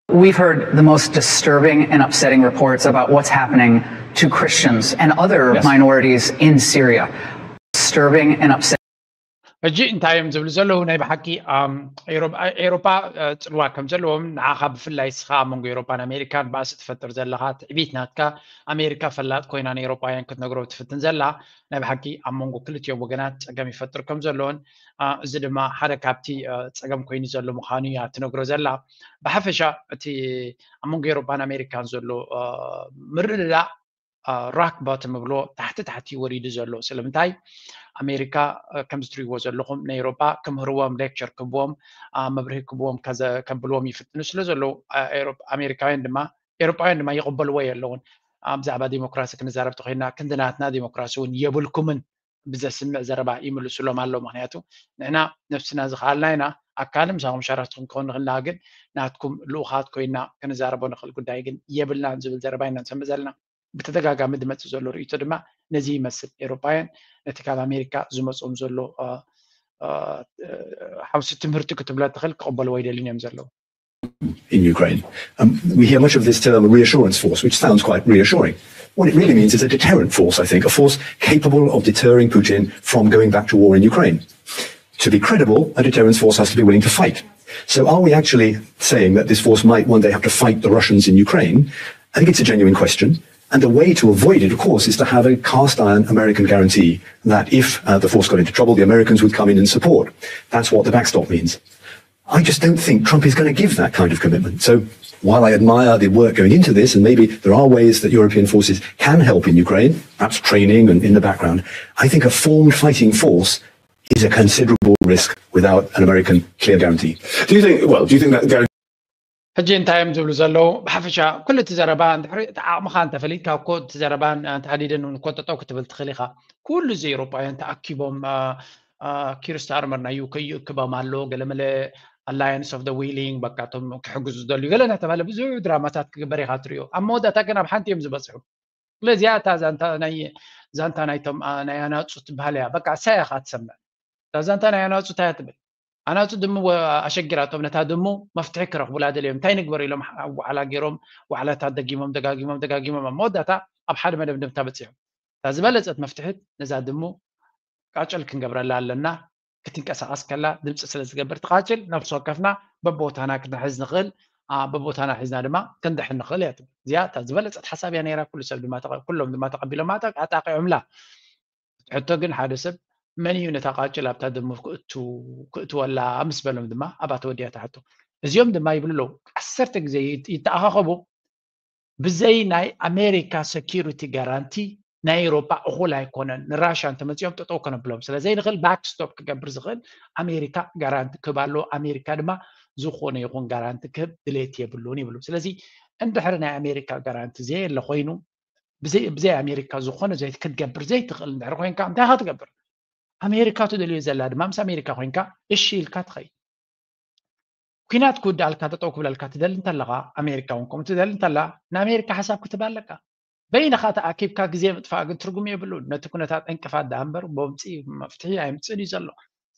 We've heard the most disturbing and upsetting reports about what's happening to Christians and other yes. minorities in Syria. Disturbing and upsetting. ሕጂ እንታይ እዮም ዝብሉ ዘለዉ? ናይ ብሓቂ ኤሮፓ ፅልዋ ከም ዘለዎም ንዓኻ ብፍላይ ስኻ ኣብ መንጎ ኤሮፓን ኣሜሪካን ባእሲ ትፈጥር ዘለኻ ትዕቢት ናትካ ኣሜሪካ ፈላጥ ኮይና ንኤሮፓውያን ክትነግሮ ትፍትን ዘላ ናይ ብሓቂ ኣብ መንጎ ክልቲኦም ወገናት ፀገም ይፈጥር ከም ዘለዎን እዚ ድማ ሓደ ካብቲ ፀገም ኮይኑ ዘሎ ምዃኑ እያ ትነግሮ ዘላ። ብሓፈሻ እቲ ኣብ መንጎ ኤሮፓን ኣሜሪካን ዘሎ ምርድዳእ ራክ ባተም ብሎ ታሕቲ ታሕቲ ወሪዱ ዘሎ ስለምንታይ ኣሜሪካ ከምዚ ትሪእዎ ዘለኹም ንኤሮፓ ክምህርዎም ሌክቸር ክብዎም መብርሂ ክብዎም ከብልዎም ይፍትኑ ስለ ዘለዉ ኣሜሪካውያን ድማ ኤሮፓውያን ድማ ይቕበልዎ የለውን ብዛዕባ ዲሞክራሲ ክንዛረብ ተኮይና ክንዲ ናትና ዲሞክራሲ እውን የብልኩምን ብዘስምዕ ዘረባ ይምልሱሎም ኣሎ ምክንያቱ ንሕና ነብስና ዝኽኣልና ኢና ኣካል ምሳኹም ሸራትኩም ክኸውን ንኽልና ግን ናትኩም ልኡኻት ኮይና ክንዛረቦ ንኽእል ጉዳይ ግን የብልናን ዝብል ዘረባ ኢና ንሰምዕ ዘለና ብተደጋጋሚ ዝመፅእ ዘሎ ርእይቶ ድማ ነዚ ይመስል ኤሮፓውያን ነቲ ካብ ኣሜሪካ ዝመፅኦም ዘሎ ሓውሲ ትምህርቲ ክትብሎ ትኽእል ክቕበልዎ ይደልን እዮም ዘለዉ in Ukraine. Um, we hear much of this term reassurance force, which sounds quite reassuring. What it really means is a deterrent force, I think, a force capable of deterring Putin from going back to war in Ukraine. To be credible, a deterrence force has to be willing to fight. So are we actually saying that this force might one day have to fight the Russians in Ukraine? I think it's a genuine question. And the way to avoid it, of course, is to have a cast iron American guarantee that if uh, the force got into trouble, the Americans would come in and support. That's what the backstop means. I just don't think Trump is going to give that kind of commitment. So while I admire the work going into this, and maybe there are ways that European forces can help in Ukraine, perhaps training and in the background, I think a formed fighting force is a considerable risk without an American clear guarantee. Do you think, well, do you think that guarantee? ሕጂ እንታይ እዮም ዝብሉ ዘለዉ ብሓፈሻ ኩሉ እቲ ዘረባ እንድሕሪ እቲ ዓቕምኻ እንተፈሊጥካ እኮ እቲ ዘረባ እንተሃዲደን እውን እኮ ጠጠው ክትብል ትኽእል ኢኻ ኩሉ እዚ ኤውሮጳውያን ተኣኪቦም ኪር ስታርመር ናይ ዩከ ይእክቦም ኣሎ ገለመለ alliance of the willing በቃ እቶም ክሕግዙ ዝደልዩ ገለ እናተባሃለ ብዙሕ ድራማታት ክግበር ኢኻ ትሪኦ ኣብ መወዳእታ ግን ኣብ ሓንቲ እዮም ዝበፅሑ ስለዚኣ እታ ዛንታ ናይ ዛንታ ናይቶም ናይ ኣናፁ ትበሃል እያ በቃ እሳያ ኢኻ ትሰምዕ እታ ዛንታ ናይ ኣናፁ እንታይ ትብል ኣናፁ ድሙ ኣሸጊራቶም ነታ ድሙ መፍትሒ ክረኽቡላ ደልዮም እንታይ ንግበር ኢሎም ዋዕላ ገይሮም ዋዕላታት ደጊሞም ደጋጊሞም ደጋጊሞም ኣብ መወዳእታ ኣብ ሓደ መደምደምታ በፂሖም እታ ዝበለፀት መፍትሒት ነዛ ድሙ ቃጨል ክንገብረላ ኣለና ክትንቀሳቐስ ከላ ድምፂ ስለ ዝገብር ትቓጭል ነብሲ ወከፍና በቦታና ክንሕዝ ንኽእል በቦታና ሒዝና ድማ ክንድሕን ንኽእል እያ ትብል እዚኣ እታ ዝበለፀት ሓሳብ እያ ነይራ ኩሉ ሰብ ድማ ኩሎም ድማ ተቐቢሎም ኣጣቂዖምላ ሕቶ ግን ሓደ ሰብ መን እዩ ነታ ቃጭል ኣብታ ድሙ ክእትወላ ምስ በሎም ድማ ኣብኣ ተወዲያ ትሕቶ እዚኦም ድማ ይብሉ ኣለዉ ዓሰርተ ግዜ ይተኣኻኸቡ ብዘይ ናይ ኣሜሪካ ሰኪሪቲ ጋራንቲ ናይ ኤሮፓ እኹል ኣይኮነን ንራሻ እንተመፂኦም ጠጠው ከነብሎም ስለ ዘይንኽእል ባክስቶፕ ክገብር ዝኽእል ኣሜሪካ ጋራንቲ ክህብ ኣለዎ ኣሜሪካ ድማ ዝኾነ ይኹን ጋራንቲ ክህብ ድሌት የብሉን ይብሉ ስለዚ እንድሕሪ ናይ ኣሜሪካ ጋራንቲ ዘየለ ኮይኑ ብዘይ ኣሜሪካ ዝኾነ ክትገብር ዘይትኽእል እንድሕር ኮይንካ እንታይ ኢኻ ትገብር ኣሜሪካ ትደልዮ ዘላ ድማ ምስ ኣሜሪካ ኮይንካ እሺ ኢልካ ትኸይድ ኩናት ክውዳእልካ ጠጠው ክብለልካ ትደሊ እንተለኻ ኣሜሪካ እውን ከምኡ ትደሊ እንተላ ንኣሜሪካ ሓሳብ ክትብ ኣለካ በይንኻ ተኣኪብካ ግዜ ምጥፋእ ግን ትርጉም የብሉን ነቲ ኩነታት ዕንቅፋት ደኣ እምበር ቦምፂ መፍትሒ ኣይምፅእን እዩ ዘሎ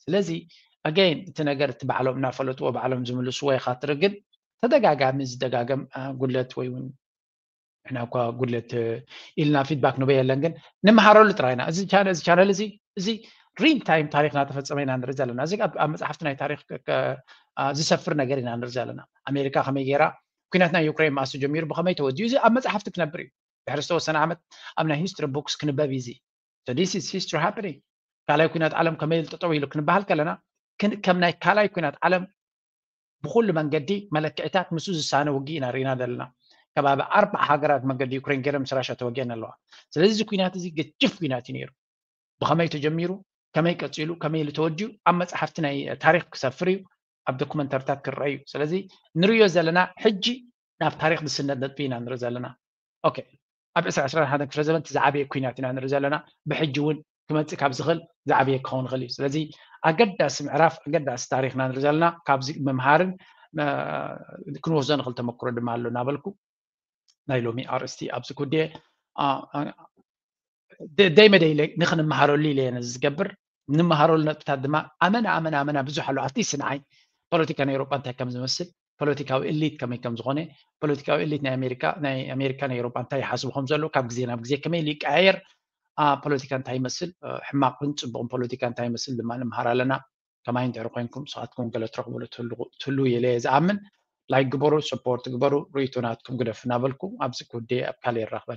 ስለዚ ኣገይን እቲ ነገር እቲ ባዕሎም እናፈለጥዎ ባዕሎም ዝምልስዎ ኢኻ ትርኢ ግን ተደጋጋሚ ዝደጋገም ጉድለት ወይ እውን ንሕና እኳ ጉድለት ኢልና ፊድባክ ንበ የለን ግን ንምሃረሉ ጥራይና እዚ ቻነል እዚ ቻነል እዚ እዚ ሪል ታይም ታሪክ እናተፈፀመ ኢና ንርኢ ዘለና እዚ ኣብ መፅሓፍቲ ናይ ታሪክ ዝሰፍር ነገር ኢና ንርኢ ዘለና ኣሜሪካ ከመይ ገይራ ኩናት ናይ ዩክሬን ማእሱ ጀሚሩ ብከመይ ተወዲኡ እዚ ኣብ መፅሓፍቲ ክነብር እዩ ድሕሪ ዝተወሰነ ዓመት ኣብ ናይ ሂስትሪ ቡክስ ክንበብ እዩ እዚ this is history happening ካልኣይ ኩናት ዓለም ከመይ ጠጠው ኢሉ ክንበሃል ከለና ከም ናይ ካልኣይ ኩናት ዓለም ብኩሉ መንገዲ መለክዕታት ምስኡ ዝሳነ ውግእ ኢና ርኢና ዘለና ከባቢ ኣርባዓ ሃገራት መንገዲ ዩክሬን ገይረ ምስ ራሻ ተወጊአን ኣለዋ ስለዚ እዚ ኩናት እዚ ገጅፍ ኩናት እዩ ነይሩ ብከመይ ተጀሚሩ ከመይ ቀፂሉ ከመይ ኢሉ ተወዲኡ ኣብ መፅሓፍቲ ናይ ታሪክ ክሰፍር እዩ፣ ኣብ ዶኩመንተርታት ክረአ እዩ። ስለዚ ንሪዮ ዘለና ሕጂ ናብ ታሪክ ዝስነድ ነጥቢ ኢና ንርኢ ዘለና። ኦኬ፣ ኣብ ዕስራ ዕስራን ሓደን ክፍለ ዘመን እቲ ዝዓበየ ኩናት ኢና ንርኢ ዘለና። ብሕጂ እውን ክመፅእ ካብ ዝኽእል ዝዓበየ ክኸውን ይኽእል እዩ። ስለዚ ኣገዳሲ ምዕራፍ ኣገዳሲ ታሪክና ንርኢ ዘለና። ካብዚ ምምሃርን ክንወስዶ ንኽእል ተመክሮ ድማ ኣሎ እናበልኩ ናይ ሎሚ ኣርእስቲ ኣብዚ ኩዴ ደይ መደይ ንክንመሃረሉ ኢለ ነዚ ዝገብር። ንምሃረሉ ነጥብታት ድማ ኣመና ኣመና ኣመና ብዙሕ ኣሎ። ኣብቲ ስንዓይ ፖለቲካ ናይ ኤሮጳ እንታይ ከም ዝመስል፣ ፖለቲካዊ እሊት ከመይ ከም ዝኾነ፣ ፖለቲካዊ እሊት ናይ ኣሜሪካ ናይ ኣሜሪካ ናይ ኤሮጳ እንታይ ይሓስቡ ከም ዘሎ፣ ካብ ግዜ ናብ ግዜ ከመይ ኢሉ ይቀያየር፣ ፖለቲካ እንታይ ይመስል፣ ሕማቕን ጽቡቕን ፖለቲካ እንታይ ይመስል ድማ ንምሃር ኣለና። ከማይ እንድሕር ኮይንኩም ንስኻትኩም ገለ ትረኽብሉ ትህልዉ ኢለ እየ ዝኣምን። ላይክ ግበሩ፣ ሰፖርት ግበሩ፣ ርእይቶ ናትኩም ግደፉ እናበልኩ ኣብዚ ኩዴ ኣብ ካልእ ይራኽበና።